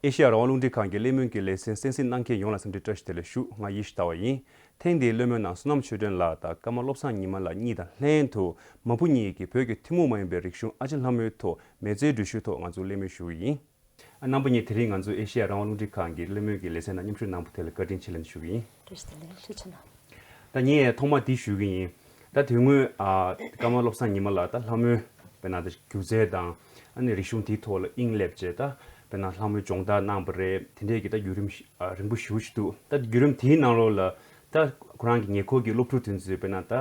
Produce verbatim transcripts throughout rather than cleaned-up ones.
ཨེ་ཤེ་ཡ་རང་དབང་རླུང་འཕྲིན་ཁང་གི་གླེང་མོལ་གྱི་ལེ་ཚན་གསན་གཟིགས་གནང་མཁན་ཡོངས་ལ་འཚམས་འདྲི་བཀྲ་ཤིས་བདེ་ལེགས་ཞུ། ང་ཡེ་ཤེས་ཟླ་བ་ཡིན། ཐེངས་འདིའི་གླེང་མོལ་ནང་བསོད་ནམས་ཆོས་སྒྲོན་ལགས་དང་ཀརྨ་བློ་བཟང་ཉི་མ་ལགས་གཉིས་དང་ལྷན་དུ་མ་བུ་གཉིས་ཀྱིས་བོད་ཀྱི་ཐུན་མོང་མ་ཡིན་པའི་རིག་གཞུང་ཨ་ཅེ་ལྷ་མོའི་ཐོག་མི་ཚེའི་འགྲུལ་བཞུད་ཐོག་ང་ཚོ་གླེང་མོལ་ཞུ་གི་ཡིན། ཨ། རྣམ་པ་གཉིས་དེ་རིང་ང་ཚོ་ཨེ་ཤེ་ཡ་རང་དབང་རླུང་འཕྲིན་ཁང་གི་གླེང་མོལ་གྱི་ལེ་ཚན་ནང་མཉམ་ཞུགས་གནང་བ་དེ་ལ་བཀའ་དྲིན་ཆེ་ལབ་ནས་ཞུ་གི་ཡིན། བཀྲ་ཤིས་བདེ་ལེགས། ཐུགས་རྗེ་གནང་། ད་ངས་ཐོག་མ་འདི་ཞུ་གི་ཡིན། ད་དེ་སྔོན་ཨ་ཀརྨ་བློ་བཟང་ཉི་མ་ལགས་ད་ལྷ་མོའི་དཔེར་ན་ད་སྒྱུ་རྩལ་དང་ཨ་ནི་རིག་གཞུང་དེའི་ཐོག་ལ་དབྱིངས་སླེབས་བྱས། ད་དཔེར་ན་ལྷ་མོའི་སྦྱོང་བརྡར་གནང་བ་རེད། དེ་འདྲས་ཀྱི་ད་བརྒྱུད་རིམ་ཞིག་ཨ་རིང་པོ་ཞེ་པོ་ཅིག་འདུག་ད་བརྒྱུད་རིམ་དེའི་ནང་ལོགས་ལ་ད་ཁོ་རང་གི་ཉེ་འཁོར་གྱི་སློབ་ཕྲུག་དེ་ཚོས་དཔེར་ན་ད་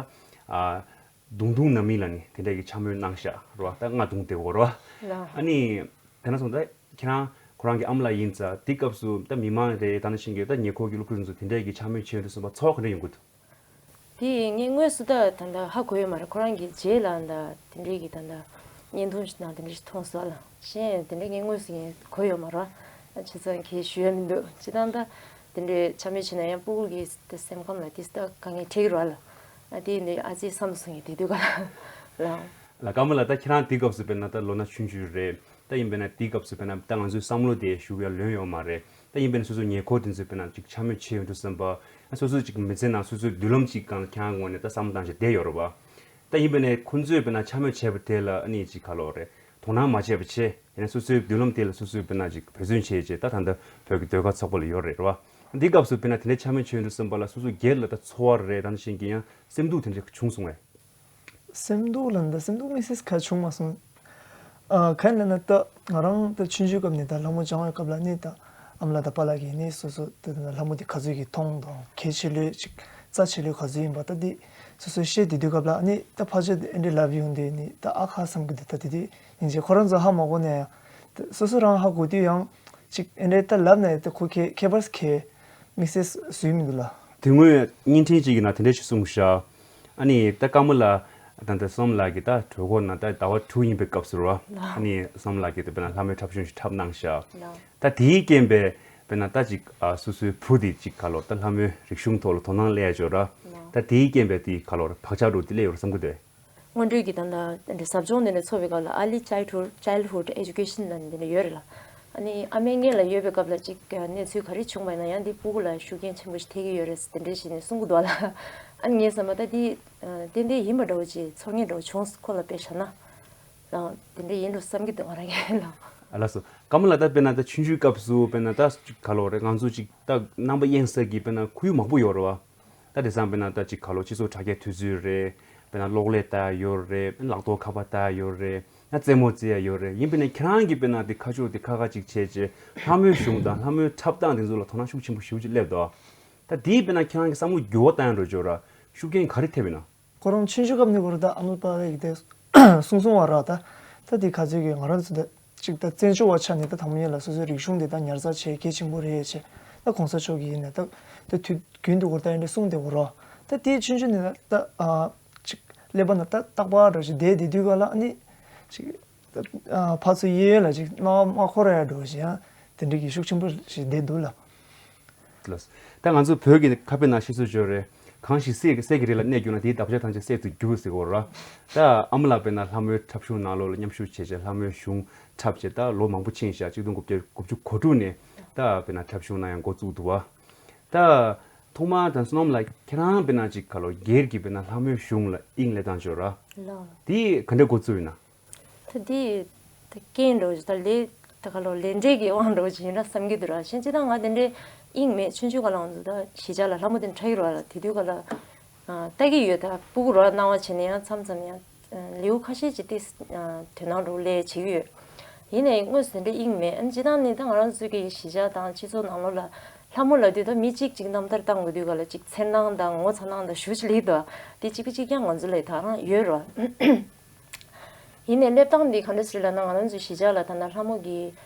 ཨ་དུང་དུང་ན་མི་ལ་ནི་དེ་འདྲས་ཀྱི་འཕྱ་སྨོད་གནང་ཤག་རེད་བ། ད་རྔ་བརྡུངས་བསྡད་ཡོད་རེད་བ། ལགས། ཨ་ནི་དེ་ན་སོང་ད་ཁྱེད་རང་ཁོ་རང་གི་ཨ་མ་ལགས་ཡིན་ཙང་དེ་སྐབས་སུ་ད་མི་མང་རེད། ད་ནང་བཞིན་གྱི་ད་ཉེ་འཁོར་གྱི་སློབ་ཕྲུག་ཚོ་དེ་འདྲས་ཀྱི་འཕྱ་སྨོད་བྱས་ཡོང་དུས་ཙམ་པ་ཚོར་བ་ག་འདྲ་ཡོང་གི་འདུག་དེ་ངས་དངོས་སུ་ད་ད་ལྟ་ཧ་གོ་ཡོད་མ་རེད། ཁོ་རང་གི་རྗེས་ལ་ད་དེ་འདྲས་ཀྱི་ད་ལྟ་བརྙན་ཐུང་ཞིག་ནང་དེ་འདྲས་ཞིག་མཐོང་སོང་ལ། གཞན་དེ་འདྲས་ངས་དངོས་སུ་ངས་གོ་ཡོད་མ་རེད། ཨ་བྱས་ཙང་གང་ཞུ་ཡ་མི་འདུག་སྤྱིར་བཏང་ད་དེ་འདྲས་འཕྱ་སྨོད་བྱས་ན་ཡང་སྤུ་གུ་གི་ད་སེམས་ཁམས་ལ་དེ་ད་དཀའ་ངལ་འཕྲད་ཀྱི་རེད་ལ། ཨ་དེ་ནི་ཨ་ཙི་བསམ་སོང་ངས་དེ་དུས་ག་ལ་ལ། ལགས། ཀརྨ་ལགས། ད་ཁྱེད་རང་དེ་སྐབས་སུ་དཔེར་ན་ད་ལོ་ན་ཆུང་ཆུང་རེད། ད་ཡིན་པས་ན་དེའི་སྐབས་སུ་དཔེར་ན་ད་ང་ཚོའི་བསམ་བློ་དེ་ཞུ་ཡ་ལོན་ཡོད་མ་རེད། ད་ཡིན་པས་ན་སོ་སོའི་ཉེ་འཁོར་དེ་ཚོས་དཔེར་ན་ཅིག་འཕྱ་སྨོད་བྱས་ཡོང་དུས་ཙམ་པ། ཨ་སོ་སོའི་ཅིག་མི་ཚེ་ནང་སོ་སོའི་མདུན་ལམ་ཅིག་གང་ཁྱེད་རང་ངོས་ནས་ད་བསམ་བློ་བཏང་བྱས་བསྡད་ཡོད་རེད་བ། ད་ཡིན་པས་ན་ཁོང་ཚོས་དཔེར་ན་འཕྱ་སྨོད་བྱས་པ་དེ་ལ་ཨ་ནི་ཅིག་ག་ལབ་དགོས་རེད། དོ་སྣང་མ་བྱས་པ་བྱས། ཡིན་ན་སོ་སོའི་མདུན་ལམ་དེ་ལ་སོ་སོས་དཔེར་ན་ཅིག་འབད་བརྩོན་བྱས་བྱས་ད་ད་ལྟ་བོད་ཀྱི་ཟློས་གར་ཚོགས་པ་ལ་ཡོད་རེད་བ། འདི་སྐབས་སུ་དཔེར་ན་དེ་འདྲའི་འཕྱ་སྨོད་བྱས་ཡོང་དུས་ཙམ་པ་ལ་སོ་སོ་སྒེར་ལ་ད་ཚོར་བ་རེད། ད་ནང་བཞིན་གྱི་ཡང་སེམས་སྡུག་དེ་འདྲ་བྱུང་སོང་ངས། སེམས་སྡུག་ལ་འདི་སེམས་སྡུག་དམིགས་བསལ་ག་བྱུང་མ་སོང་། ཨ་གང་ཡིན་ལབ་ན་ད་ང་རང་ད་ཆུང་ཆུང་སྐབས་ནས་ད་ལྷ་མོ་སྦྱང་བའི་སྐབས་ལ་ནི་ད་ཨ་མ་ལགས་དང་པཱ་ལགས་ཀྱིས་ནི་སོ་སོ་ད་ད་ལྷ་མོ་དེ་ག་ཚོད་ཀྱིས་མཐོང་དང་གལ་ཆེ་ལོས་ཅིག་རྩ་ཆེ་ལོས་ག་ཚོད་ཡིན་པ་ད་འདི་སོ་སོས་བཤད་དེ་དུས་སྐབས་ལ་ནི་ད་ཕལ་ཆེར་ཨེ་འདྲས་ལབ་ཡོང་དུས་ནི་ད་ཨ་ཁ་བསམ་གི་འདུག་ད་དེ་དུས་ཡིན་ཅེ་ཁོ་རང་ཚོ་ཧ་མ་གོ་ནས་ཡང་ད་སོ་སོ་རང་ཧ་གོ་དུས་ཡང་ཅིག་ཨེ་འདྲས་ད་ལབ་ནས་ད་ཁོ་ཁྱད་ཁྱད་པར་གལ་དམིགས་བསལ་བཟོས་མི་འདུག་ལ། དེ་སྔོན་བརྙན་འཕྲིན་གཅིག་གི་ནང་དེ་འདྲ་ཞིག་གསུངས་ཤག་ཨ་ནི་ད་ཀརྨ་ལགས་ད་ལྟ་བསོད་ནམས་ལགས་ཀྱི་ད་གྲོད་ཁོག་ནང་ད་ཟླ་བ་དྲུག་ཡིན་པའི་སྐབས་སུ་རེད་བ། ཨ་ནི་བསོད་ནམས་ལགས་ཀྱིས་ད་དཔེར་ན་ལྷ་མོའི་འཁྲབ་གཞུང་ཞིག་འཁྲབ་གནང་ཤག་ད་དེའི་རྐྱེན་པས་དཔེར་ན་ད་ཅིག་ཨ་སོ་སོའི་བུ་དེ་ཅིག་ག་ལབ་དགོས་ད་ལྷ་མོའི་རིག་གཞུང་ཐོག་ལ་དོ་སྣང་སླེབས་ཡ་ཅིག་ཡོད་ར། ད་དེའི་རྐྱེན་པས་དེ་ག་ལབ་དགོས་བག་ཆགས་འདྲ་བོ་དེ་སླེབས་ཡོད་རེད་བསམ་གྱི་འདུག་སྔོན་འགྲོའི་གི་ད་ལྟ་འདི་ཟབ་སྦྱོང་འདི་འདྲ་ཚོགས་པའི་སྐབས་ལ་early childhood childhood education ལབ་ནས་འདི་འདྲ་ཡོད་རེད་ལ། ཨ་ནི་ཨ་མའི་མངལ་ལ་ཡོད་པའི་སྐབས་ལ་ཅིག་གནས་ཚུལ་ག་རེ་བྱུང་བ་ཡིན་ན་ཡང་འདི་སྤུ་གུ་ལ་ཤུགས་རྐྱེན་ཆེན་པོ་ཞིག་ཐེབས་ཀྱི་ཡོད་རེད་ཟེར་དེ་འདྲ་བྱས་ནས་གསུང་གི་འདུག་ལ། ཨ་ནི་ངས་བསམ་པ་ད་འདི་ཏན་ཏན་ཡིན་པ་འདྲ་བོ་ཅིག་ཚོར་སྣང་འདྲ་བོ་བྱུང་སོང་། ཁོ་ལ་དཔེ་བཞག་ན་ལ་དེ་འདྲ་ཡིན་འགྲོ་བསམ་གྱི་འདུག་ང་རང་གིས་ལ། ཨ་ལགས་སོ། ཀརྨ་ལགས་ད་དཔེར་ན་ད་ཆུང་ཆུང་སྐབས་སུ་དཔེར་ན་ད་ག་ལབ་དགོས་རེད། ང་ཚོ་ཅིག་ད་རྣམ་པ་གཡེང་ས་གི་དཔེར་ན་ཁོར་ཡུག་མང་པོ་ཡོད་རེད་བ། ད་དེང་སང་དཔེར་ན་ད་ཅིག་ག་ལབ་དགོས་སྤྱི་ཚོགས་དྲ་རྒྱའི་དུས་ཚོད་རེད། དཔེར་ན་གློག་ཀླད་ལྟ་ཡ་ཡོད་རེད། ལག་ཐོགས་ཁ་པར་ལྟ་ཡ་ཡོད་རེད། ཡང་རྩེད་མོ་རྩེ་ཡ་ཡོད་རེད། ཡིན་པས་ན་ཁྱེད་རང་གིས་དཔེར་ན་དེ་ཁ་ཕྱོགས་དེ་ཁ་ཁ་ཅིག་བྱས་བྱས་ལྷ་མོའི་གཞུང་དང་ལྷ་མོའི་འཁྲབ་སྟངས་དེ་ཚོ་ལ་དོ་སྣང་ཤུགས་ཆེན་པོ་ཞེ་པོ་ཅིག་སླེབས་འདུག་ད་དེས་དཔེར་ན་ཁྱེད་རང་གི་བསམ་བློ་འགྱུར་བ་བཏང་ཡ་འདྲ་བོ་ཅིག་ཡོད་ར། ཤུགས་རྐྱེན་ག་རེ་ཐེབས་ཡིན་ན། ཁོ་རང་ཆུང་ཆུང་སྐབས་ནས་ཁོ་རང་ད་ཨ་མ་པཱ་ལགས་ཀྱིས་དེ་གསུང་གསུང་བ་ར། ད་ད་དེ་ག་ཚོད་ཀྱིས་ང་རང་ཚོ་ད་ཅིག་ད་བཙན་བྱོལ་བ་ཆགས་ནས་ད་དང་པོ་ཉིད་ལ་སོ་སོའི་རིག་གཞུང་དེ་ད་ཉར་ཚགས་བྱེད་གལ་ཆེན་པོ་རེད་ཅེས། ད་གོང་ས་མཆོག་གིས་ཡིན་ན་ད་ད་དུས་རྒྱུན་དུ་ཁོ་ད་ཡིན་འདྲ་གསུང་བསྡད་ཡོད་ར། ད་དེ་ཆུང་ཆུང་ནས་ད་ཨ་ཅིག་ཀླད་པ་ན་ད་རྟག་པར་འདྲ་ཞིག་བསྡད་བསྡད་དུས་ག་ལ་ཨ་ནི་ཅིག་ད་ཨ་ཕར་ཚུར་གཡས་གཡོན་ལ་ཅིག་སྣང་བ་མ་འཁོར་ཡ་འདྲ་ཞིག་ཡང་དེ་འདྲ་གི་ཤུགས་ཆེན་པོ་ཞིག་བསྡད་འདུག་ལ། ལགས། ད་ང་ཚོ་བོད་ཀྱི་ཁ་དཔེ་ནང་བཤད་སྲོལ་ཅིག་ཡོད་རེད། གང་ཞིག་གསེར་གྱི་གསེར་གྱི་རི་ལ་གནས་གྱུར་ན་དེའི་འདབ་ཆགས་ཐམས་ཅད་གསེར་དུ་འགྱུར་ཟེར་གྱི་ཡོད་རེད། ད་ཨ་མ་ལགས་དཔེར་ན་ལྷ་མོའི་འཁྲབ་གཞུང་ནང་ལོགས་ལ་མཉམ་ཞུགས་བྱས་བྱས་ལྷ་མོའི་གཞུང་འཁྲབ་བྱས་ད་ལོ་མང་པོ་ཕྱིན་ཤག་གཅིག་སྟོང་དགུ་བརྒྱ་དགུ་བཅུ་གོ་དྲུག་ནས་ད་དཔེར་ན་འཁྲབ་གཞུང་གནང་ཡ་འགོ་བཙུགས་འདུག་བ། ད་ཐོག་མར་ད་བསོད་ནམས་ལགས་ཁྱེད་རང་དཔེར་ན་ཅིག་ག་ལབ་དགོས་སྒེར་གྱི་དཔེར་ན་ལྷ་མོའི་གཞུང་ལ་དབྱིངས་སླེབས་སྟངས་ཅིག་ཡོད་རེད། ལགས། དེ་ག་འདྲ་འགོ་བཙུགས་ཡིན་ན། ད་འདི་ད་རྐྱེན་འདྲ་བོ་ཞིག་ད་ལས་ད་ག་ལབ་ལས་འབྲས་ཀྱི་དབང་འདྲ་བོ་ཞིག་ཡིན་ན་བསམ་གྱི་འདུག་ར། གཞན་སྤྱིར་བཏང་ང་དེ་འདྲའི་དབྱིངས་མེད། ཆུང་ཆུང་སྒང་ལ་ང་ཚོ་ད་གཞིས་ཆགས་ལ་ལྷ་མོ་དེ་འཁྲབ་ཀྱི་རེད་བ་ལ། དེ་དུས་སྒང་ལ་ཨ་ལྟ་གི་ཡོད། ད་སྤུ་གུ་རེད་བ། སྣང་བ་བྱས་ནས་ཡང་མཚམས་མཚམས་ཡང་ཨ་ལེའུ་ཁ་ཤས་ཅིག་ཏིས་ཨ་དོ་སྣང་འདྲ་བོ་སླེབས་བྱེད་ཀྱི་ཡོད། ཡིན་ནའི་དངོས་སུ་དེ་འདྲའི་དབྱིངས་མེད། ཨ་ནི་སྤྱིར་བཏང་ནི་ད་ང་རང་ཚོའི་གི་གཞིས་ཆགས་དང་སྤྱི་ཚོགས་ནང་ལོགས་ལ་ལྷ་མོ་ལབ་དུས་ད་མི་གཅིག་གཅིག་རྣམ་ཐར་བཏང་དགོས་དུས་སྒང་ལ་ཅིག་འཚེར་སྣང་དང་ངོ་ཚ་སྣང་དང་ཞེ་པོ་ཅིག་སླེབས་འདུག་དེ་གཅིག་པ་གཅིག་རྐྱང་ང་ཚོ་ལ་ད་རང་ཡོད་རེད་བ། ཡིན་ནའི་སླེབས་སྟངས་འདི་ག་འདྲ་ཞིག་ལབ་ན། ང་རང་ཚོའི་གཞིས་ཆགས་ལ་ད་ལྟ་ལྷ་མོ་གི་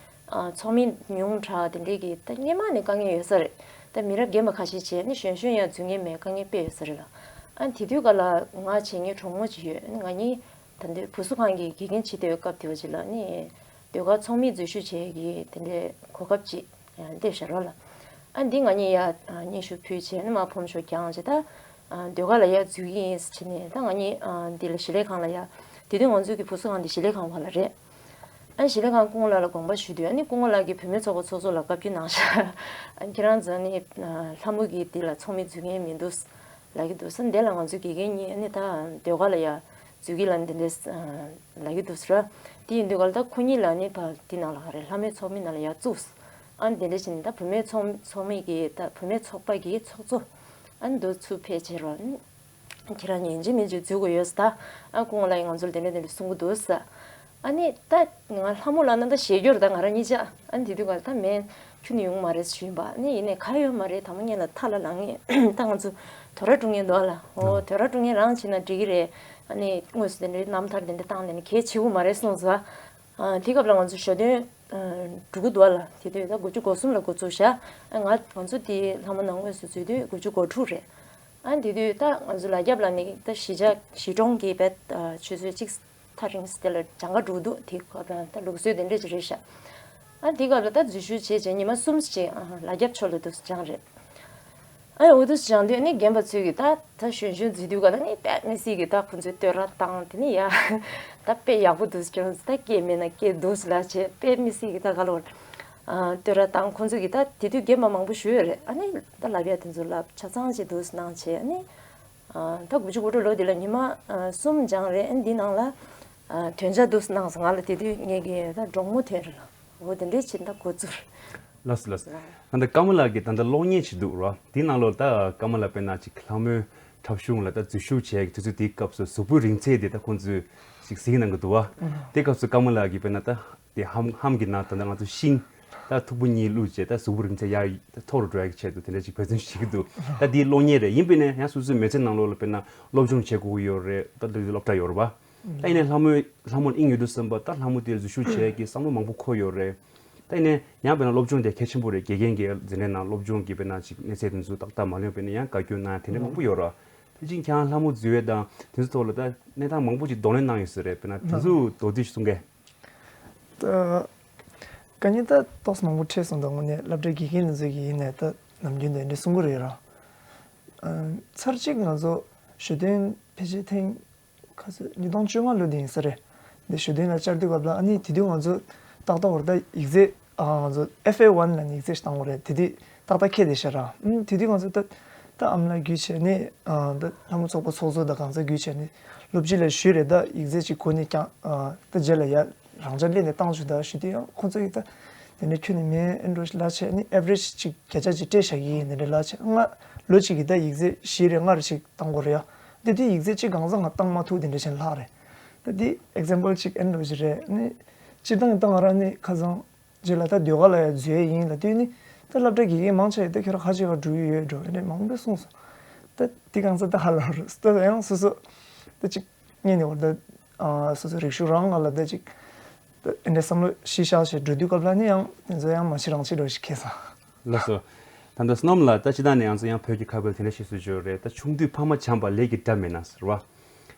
ཨ་ཚོགས་མི་ཉུང་དྲགས་དེ་འདྲའི་གི་ད་སྔོན་མ་ནས་དཀའ་ངལ་ཡོད་ས་རེད། ད་མི་རབས་རྒན་པ་ཁ་ཤས་བྱས་ནས་གཞོན་གཞོན་ཡང་འཛུལ་མཁན་མེད། དཀའ་ངལ་དཔེ་ཡོད་ས་རེད་ལ། ཨ་དེ་དུས་སྒང་ལ་ང་བྱས་ངའི་གྲོགས་མོ་ཅིག་ཡོད། ཨ་ནི་ང་གཉིས་ད་ལྟའི་བུ་གསོ་ཁང་གི་དགེ་རྒན་བྱེད་བསྡད་པའི་སྐབས་དེ་བ་ཅིག་ལ་ནི་ཟློས་གར་ཚོགས་མི་འཛུལ་ཞུགས་བྱེད་ཀྱི་དེ་འདྲའི་གོ་སྐབས་ཅིག་སླེབས་ཤག་ར་ལ། ཨ་འདི་ང་གཉིས་ཡ་ཨ་སྙན་ཞུ་ཕུལ་བྱས་ནས་མར་ཕོམ་ཤོག་བརྒྱངས་བྱས། ད་ཨ་ཟློས་གར་ལ་ཡར་འཛུལ་གྱི་ཡིན་ཟེར་བྱས་ནས། ད་ང་གཉིས་ཨ་འདི་ལ་གཞིས་ལས་ཁང་ལ་ཡར། དེ་དུས་ང་ཚོའི་གི་བུ་གསོ་ཁང་འདི་གཞིས་ལས་ཁང་བར་ལ་རེད། ཨ་ནི་ཞི་ལི་ཁང་སྐུ་ངོ་ལགས་ལ་དགོངས་པ་ཞུས་དུས། ཨ་ནི་སྐུ་ངོ་ལགས་ཀྱིས་བུད་མེད་ཚོགས་པ་ཚོགས་གཙོ་ལ་བཀའ་བཀྱོན་གནང་ཤག་ཨ་ནི་ཁྱེད་རང་ཚོ་ནི་ལྷ་མོ་གི་འདི་ལ་ཚོགས་མི་འཛུལ་མཁན་མི་འདུག་ལབ་ཀྱི་འདུག་ས། འདི་ལ་ང་ཚོ་དགེ་རྒན་གཉིས་ཨ་ནི་ད་ཟློས་གར་ལ་ཡ་འཛུལ་གྱི་ལ་འདི་འདྲས་ལབ་ཀྱི་འདུག་ས་ར། དེ་ཡིན་དུས་ག་ལ་ད་ཁོ་གཉིས་ལ་ནི་ཕ་འདི་ནང་ལ་ག་རེ་ལྷ་མོའི་ཚོགས་མི་ནང་ལ་ཡ་བཙུགས། ཨ་ནི་དེ་འདྲ་བྱས་ནས་ད་བུད་མེད་ཚོགས་ཚོགས་མི་གི་ད་བུད་མེད་ཚོགས་པ་གི་ཚོགས་གཙོ་ཨ་ནི་འདུག་ཚུར་ཕེབས་བྱས་རོགས། ཁྱེད་རང་ཉན་གཅིག་མིན་གཅིག་འཛུལ་དགོས་ཡོད་ས། ད་ཨ་སྐུ་ངོ་ལགས་ཡིས་ང་ཚོ་ལ་དེ་འདྲ་དེ་འདྲ་གསུང་གི་འདུག་ས། ཨ་ནི་ད་ང་ལྷ་མོ་ལབ་ན་ད་ཞེད་སྐྱོ་རེད། ད་ང་རང་གཉིས་ཆ་ཨ་ནི་དེ་དུས་ག་ད་མེད་ཁྱོན་ནས་ཡོང་མ་རེད་ཞུས་པ། ཨ་ནི་ཡིན་ནའི་ག་ཡོད་མ་རེད། དང་པོ་ཉིད་ལ་ཐག་ལ་ལངས་ངེས། ད་ང་ཚོ་དོ་ར་བཀྲུ་མཁན་འདུག་ལ། འོ་དོ་ར་བཀྲུ་མཁན་རང་བྱས་ན་འགྲིག་གི་རེད། ཨ་ནི་དངོས་སུ་དེ་འདྲའི་རྣམ་ཐར་དེ་འདྲ་བཏང་ནས་ནི་གལ་ཆེ་བོ་མ་རེད་གསུངས་སོང་། ཨ་དེ་སྐབས་ལ་ང་ཚོ་ཞོ་སྟོན་འགྲོ་གི་འདུག་ལ། དེ་དུས་ད་དགུ་བཅུ་གོ་གསུམ་ལ་འགོ་ཚུགས་ཤག་ཨ་ང་ང་ཚོ་དེ་ལྷ་མོ་ནང་དངོས་སུ་འཛུལ་དུས་དགུ་བཅུ་གོ་དྲུག་རེད། ཨ་དེ་དུས་ད་ང་ཚོ་ལ་རྒྱབ་ལ་ནི་ད་གཞིས་ཆགས་གཞིས་གྲོང་གི་བེད་ཆུ་ཚོད་གཅིག་ཐག་རིང་ས་དེ་ལ་གྱངས་ཁ་འགྲོ་གི་འདུག་དེ་སྐབས་ལ་ད་ལུགས་སྲོལ་དེ་འདྲ་ཅིག་རེད་ཤག་ཨ་དེ་སྐབས་ལ་ད་འཛུལ་ཞུགས་བྱས་བྱས་ཉི་མ་གསུམ་ཅིག་ཨ་ལ་རྒྱབ་ཕྱོགས་ལ་འདུག་སེ་སྦྱངས་རེད། ཨ་འོ་འདུག་སེ་སྦྱངས་དུས་ཨ་ནི་རྒན་པ་ཚོས་ཀྱིས་ད་ད་གཞོན་གཞོན་འཛུལ་དུས་ག་ད་ནི་དཔེ་མི་སྲིད་ཀྱི་ད་ཁོ་ཚོས་བསྟོད་ར་བཏང་། དེ་ནི་ཡ་ད་དཔེ་ཡག་པོ་འདུག་སེ་ཁྱོད་ཚོ་ད་སྐད་མེད་ན་སྐད་འདུག་སེ་ལབ་བྱས་དཔེ་མི་སྲིད་ཀྱི་ད་ག་ལོར་ཨ་བསྟོད་ར་བཏང་། ཁོ་ཚོ་གིས་ད་དེ་དུས་རྒན་པ་མང་པོ་ཞིག་ཡོད་རེད། ཨ་ནི་ད་ལབ་ཡ་དེ་ཚོ་ལབ་ཆ་ཚང་ཅིག་འདུག་སེ་གནང་བྱས། ཨ་ནི་ཨ་ད་དགུ་བཅུ་གོ་དྲུག་ལོ་དེ་ལ་ཉི་མ་ཨ་གསུམ་སྦྱངས་རེད། ཨ་ནི་འདི་ནང་ལ་ཨ་དོན་རྐྱང་འདུག་སེ་གནང་སོང་། ང་ལ་དེ་དུས་ངེད་ཀྱི་ད་གྲོགས་མོ་ཐོན་རེད་ལ། འོ་དེ་འདྲའི་བྱས་ད་འགོ་བཙུགས། ལགས་སོ་ལགས་སོ། ད་ལྟ་ཀརྨ་ལགས་ཀྱིས་ད་ལྟ་གློག་བརྙན་བྱེད་འདུག་རོ། དེའི་ནང་ལོགས་ད་ཀརྨ་ལགས་དཔེར་ན་ཅིག་ལྷ་མོའི་འཁྲབ་གཞུང་ལ་ད་འཛུལ་ཞུགས་བྱས་དུས་ཚོད་དེའི་སྐབས་སུ་གཟུགས་པོའི་རིང་ཚད་དེ་ད་ཁོང་ཚོས་ཅིག་གཟིགས་གནང་གི་འདུག་བ། དེ་སྐབས་སུ་ཀརྨ་ལགས་ཀྱིས་དཔེར་ན་ད་དེ་ཧམ་ཧམ་གྱི་ནང་ད་ལྟ་ང་ཚོ་ཤིང་ད་མཐུག་པོ་གཉིས་བླུགས་བྱས་ད་གཟུགས་པོ་རིང་ཚད་ཡར་ད་མཐོ་རུ་འགྲོ་ཡག་གི་ཆེད་དུ་དེ་འདྲ་ཅིག་འབད་བརྩོན་བྱེད་ཀྱི་འདུག་ད་དེའི་གློག་བརྙན་རེད། ཡིན་པས་ན་ཡང་སོ་སོའི་མི་ཚེ་ནང་ལོགས་ལ་དཔེར་ན་སློབ་སྦྱོང་བྱེད་དགོས་ཀྱི་ཡོད་རེད། ད་ལྟ་སློབ་གྲྭ་ཡོད་རེད་བ། ད་ཡིན་ནའི་ལྷ་མོའི་ལྷ་མོར་དབྱིངས་ཡོད་དུས་ཙམ་པ་ད་ལྷ་མོ་དེ་འཛུལ་ཞུགས་བྱེད་ཀྱི་བསམ་བློ་མང་པོ་འཁོར་ཡོད་རེད། ད་ཡིན་ནའི་ཡང་དཔེར་ན་སློབ་སྦྱོང་དེ་གལ་ཆེན་པོ་རེད། དགེ་རྒན་གྱི་འཛིན་གྲྭའི་ནང་སློབ་སྦྱོང་གི་དཔེར་ན་ཅིག་གནས་ཚད་དེ་ཚོ་ཏག་ཏག་མ་ལོན་པས་ན་ཡང་དགའ་སྐྱོ་གནང་ཡ་དེ་འདྲ་མང་པོ་ཡོད་རེད། ད་ཅིག་ཁྱེད་རང་ལྷ་མོ་འཛུལ་བ་དང་དེ་ཚོ་ཐོག་ལ་ད་གནས་སྟངས་མང་པོ་ཅིག་གདོང་ལེན་གནང་ཡོད་ས་རེད། དཔེར་ན་དེ་ཚོ་མདོར་བསྡུས་ཤིག་གསུང་གས། ད་དཀའ་ངལ་ད་ཏོག་ཙམ་མང་པོ་འཕྲད་སོང་། ད་དངོས་གནས་སློབ་གྲྭའི་དགེ་རྒན་དེ་ཚོ་གིས་ཡིན་ནའི་ད་ནམ་རྒྱུན་དུ་འདི་འདྲ་གསུང་གི་རེད་ར། ཨ་ཚར་གཅིག་ང་ཚོ་ཞོ་སྟོན་ཕལ་ཆེར་ཐེངས་ཁ་སང་ཉིས་སྟོང་བཅོ་ལྔ་ལོ་དེ་ཡིན་ས་རེད། འདི་ཞོ་སྟོན་ལ་བཅར་དུས་སྐབས་ལ་ཨ་ནི་དེ་དུས་ང་ཚོ་ཏག་ཏག་བར་ད་ཡིག་ཚད་ཨ་ང་ཚོ་ཨེཕ་ཨེ་ཝན་ལ་ནི་ཡིག་ཚད་ཞིག་བཏང་བ་རེད། དེ་དུས་ཏག་ཏག་ཁེལ་བསྡད་ཤག་ར། ཨུམ་དེ་དུས་ང་ཚོ་ད་ད་ཨ་མ་ལགས་བརྒྱུད་བྱས་ནས་ཨ་ད་ལྷ་མོ་ཚོགས་པ་ཚོགས་གཙོ་དང་གང་ཟག་བརྒྱུད་བྱས་ནས་སློབ་སྤྱི་ལ་ཞུས་རེད། ད་ཡིག་ཚད་ཅིག་གོ་ནས་ཀྱང་ཨ་ད་རྗེས་ལ་ཡ་རང་འཇགས་སླེབས་ནས་བཏང་བཅུག་ད་ཞུས་དུས་ཡང་ཁོང་ཚོ་གིས་ད་དེ་འདྲ་ཁྱོན་ནས་མེད། ཨེ་འགྲོ་ལབ་བྱས་ནས་ཨེ་ཝ་རེཇ་ཅིག་བརྒྱ་ཆ་ཅིག་སྤྲད་བཞག་གི་ཡིན་དེ་འདྲ་ལབ་བྱས། ང་ལོ་གཅིག་གི་ད་ཡིག་ཚད་བཞི་རེ་ལྔ་རེ་ཅིག་བཏང་དགོས་རེད་ཡ། དེ་དུས་ཡིག་ཚད་གཅིག་གང་ཟག་ང་བཏང་མ་ཐུབ་དེ་འདྲ་བྱས་ནས་ལྷག་རེད། ད་དེ་ཨེག་ཛམ་པལ་ཅིག་ཨེ་འགྲོ་ཞིག་རེད། ནི་སྤྱིར་བཏང་ད་ང་རང་ནི་ཁ་སང་རྗེས་ལ་ད་ཟློས་གར་ལ་ཡང་འཛུལ་ཡས་ཡིན་ལབ་དུས་ནི་ད་སློབ་གྲྭ་དགེ་རྒན་མང་ཆེ་ཡིས་ད་ཁྱོད་རང་ཁ་ཆེ་བ་འགྲོ་གི་ཡོད་འགྲོ་ཨེ་འདྲ་མང་པོ་གསུངས་སོང་། ད་དེ་གང་ཟག་ད་ཧ་ལས་རེད། ད་ཡང་སོ་སོ་ད་ཅིག་ངས་ནི་འོ་ད་ཨ་སོ་སོ་རིག་གཞུང་རང་ང་ལ་ད་ཅིག་ད་ཨེ་འདྲ་བསམ་བློ་གཞི་བཞག་བྱས་འགྲོ་དུས་སྐབས་ལ་ནི་ཡང་དེ་ཚོ་ཡང་མ་བྱེད་རང་བྱེད་འགྲོ་ཞིག་ཁེལ་སོང་། ལགས་སོ། ད་ལྟ་བསོད་ནམས་ལགས་ད་སྤྱིར་བཏང་ནས་ང་ཚོ་ཡང་བོད་ཀྱི་ཁ་དཔེ་ལ་དེ་འདྲ་བཤད་སྲོལ་ཅིག་ཡོད་རེད། ད་ཆུང་དུས་ཕ་མ་བྱམས་པ་ལས་ཀྱི་དགྲ་མེད་ན་ཟེར་བ།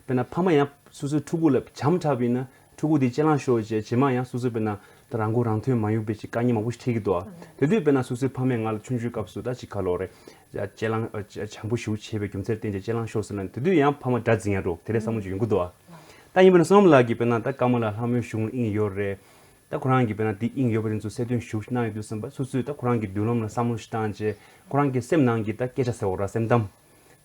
དཔེར་ན་ཕ་མ་ཡང་སོ་སོའི་ཕྲུ་གུ་ལ་བྱམས་དྲགས་པ་ཡིན་ན་ཕྲུ་གུ་དེ་གཅེས་ལངས་ཤོར་བྱས་རྗེས་མ་ཡང་སོ་སོའི་དཔེར་ན་ད་རང་མགོ་རང་ཐོན་མ་ཡོང་པའི་ཅིག་དཀའ་ངལ་མང་པོ་ཞིག་འཕྲད་ཀྱི་འདུག་ཨ། དེ་དུས་དཔེར་ན་སོ་སོའི་ཕ་མས་ང་ལ་ཆུང་ཆུང་སྐབས་སུ་ད་ཅིག་ག་ལོག་རེད། གཅེས་ལངས་བྱམས་པོ་ཞེ་པོ་བྱས་པའི་རྒྱུ་མཚན་བརྟེན་བྱས་གཅེས་ལངས་ཤོར་ཟེར་ན་དེ་དུས་ཡང་ཕ་མ་དགྲ་འཛིན་ཡ་འགྲོ་དེ་འདྲའི་བསམ་བློ་ཅིག་ཡོང་གི་འདུག་ཨ། ད་ཡིན་པས་ན་བསོད་ནམས་ལགས་ཀྱིས་དཔེར་ན་ད་ཀརྨ་ལགས་ལྷ་མོའི་གཞུང་ལ་དབྱིངས་ཡོད་རེད། ད་ཁོ་རང་གིས་དཔེར་ན་འདི་དབྱིངས་ཡོད་པ་དེ་ཚོ་གསལ་སྟོན་ཞིབ་གནང་ཡོད་དུས་ཙམ་པ་སོ་སོས་ད་ཁོ་རང་གི་མདུན་ལམ་ལ་བསམ་བློ་ཞིག་བཏང་བྱས་ཁོ་རང་གི་སེམས་ནང་གི་ད་སྐད་ཆ་ཟེར་བ་ར་སེམས་གཏམ་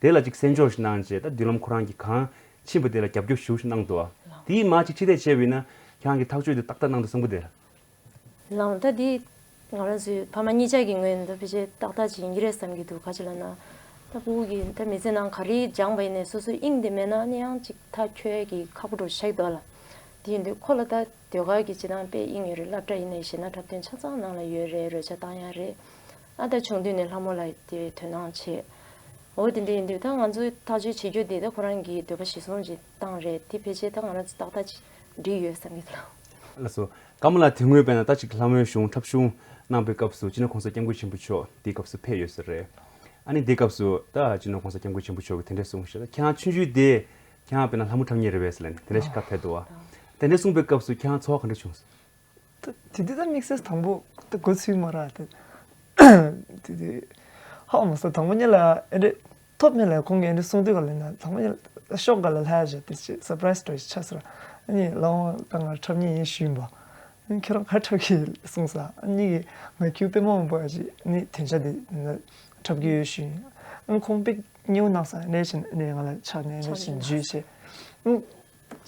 དེ་ལ་ཅིག་གསན་འཇོག་ཞིག་གནང་བྱས་ད་མདུན་ལམ་ཁོ་རང་གི་གང་ཕྱིན་པ་དེ་ལ་རྒྱབ་སྐྱོར་ཞིབ་གནང་འདུག་ཨ། དེའི་མ་ཅིག་ཕྱི་བལྟས་བྱས་པ་ཡིན་ན་ཁྱེད་རང་གིས་ཐག་གཅོད་དེ་ཏག་ཏག་གནང་འདུག་བསམ་གི་འདུག་ལགས། ལགས་ད་འདི་ང་རང་ཚོའི་ཕ་མ་གཉིས་ཆ་གི་ངོས་ནས་ད་ཕལ་ཆེར་ཏག་ཏག་ཅིག་ཡིན་གྱི་རེད་བསམ་གྱི་འདུག་ག་ཅི་ལབ་ན། ད་ཕྲུ་གུ་གིས་ད་མི་ཚེ་ནང་ག་རེ་སྦྱངས་པ་ཡིན་ནའི་སོ་སོའི་དབྱིངས་དེ་མེད་ན་ནི་ཡང་ཅིག་ཐག་ཆོད་ཀྱི་ཁག་པོ་འགྲོ་ཆགས་འདུག་ལ། དེ་ཡིན་དུས་ཁོ་ལ་ད་ཟློས་གར་གྱི་སྤྱི་བཏང་དཔེ་དབྱིངས་ཡོད་རེད། སློབ་གྲྭ་ཡིན་ནའི་གཞས་སྣ་འཁྲབ་སྟོན་ཆ་ཚང་ནང་ལ་ཡོད་རེད། རོལ་ཆ་བཏང་ཡ་རེད། ཨ་ད་ཆུང་དུས་ནས་ལྷ་མོ་ལ་དེ་དོ་སྣང་བྱེད། འོ་དེ་འདྲ་ཡིན་དུས་ད་ང་ཚོས་ཐག་གཅོད་བྱེད་རྒྱུ་དེ་ད་ཁོ་རང་གི་འདོད་པ་གཞིར་བཟུང་ཅིག་བཏང་རེད། དེ་ཕལ་ཆེར་ད་ང་རང་ཚོ་ཏག་ཏག་ཅིག་འགྲིག་ཡོད་བསམ་གྱི་འདུག་ལགས་སོ། ཀརྨ་ལགས་དེ་སྔོན་དཔེར་ན་ད་ཅིག་ལྷ་མོའི་གཞུང་འཁྲབ་གཞུང་གནང་པའི་སྐབས་སུ་སྤྱི་ནོར་༸གོང་ས་༸སྐྱབས་མགོན་ཆེན་པོ་མཆོག་དེའི་སྐབས་སུ་ཕེབས་ཡོད་ས་རེད། ཨ་ནི་དེའི་སྐབས་སུ་ད་སྤྱི་ནོར་༸གོང་ས་༸སྐྱབས་མགོན་ཆེན་པོ་མཆོག་གིས་དེ་འདྲས་གསུངས་ཤག་ཁྱེད་རང་ཆུང་ཆུང་དེ་ཁྱེད་རང་དཔེར་ན་ལྷ་མོ་འཁྲབ་མཁན་རེད་པས་ཟེར་ལབ་ནས་དེ་འདྲས་ཞིག་བཀའ་ཕེབས་འདུག་བ། དེ་འདྲས་གསུངས་པའི་སྐབས་སུ་ཁྱེད་རང་ཚོར་བ་ག་འདྲ་བྱུང་སོང་། ད་དེ་དུས་ད་དམིགས་བསལ་དང་པོ་ད་མགོ་ཚོས་མ་རག་ད། དེ་དུས་ཧ་མ་སོང་། དང་པོ་ཉིད་ལ་ཨེ་འདྲས་ཐོབ་མེད་ལ་ཁོང་གིས་ཨེ་འདྲས་གསུངས་དུས་ག་ལ་ན་དང་པོ་ཉིད་ལ་ཤོག་ག་ལ་ལྷ་ཡ་བྱས་དེ་ཅིག་སར་པ་རའི་སི་འདྲ་ཞིག་ཆགས་སོང་། ཨ་ནི་ལགས་འོང་ད་ང་འཁྲབ་མཁན་ཡིན་ཞུས་པ། ཁྱེད་རང་ག་འཁྲབ་ཀྱི་གསུངས་ས། ཨ་ནི་ང་ཁྱེའུ་པད་མ་འོད་འབར་ཅིག་ནི་དོན་ཆ་དེ་འཁྲབ་ཀྱི་ཡོད་ཞུས། ཨ་ཁོང་པིག་ཉེའུ་གནང་ས་ནས་བཞིན་ནས་ང་ལ་ཕྱག་ནས་ནས་བཞིན་ཇུས་བྱས།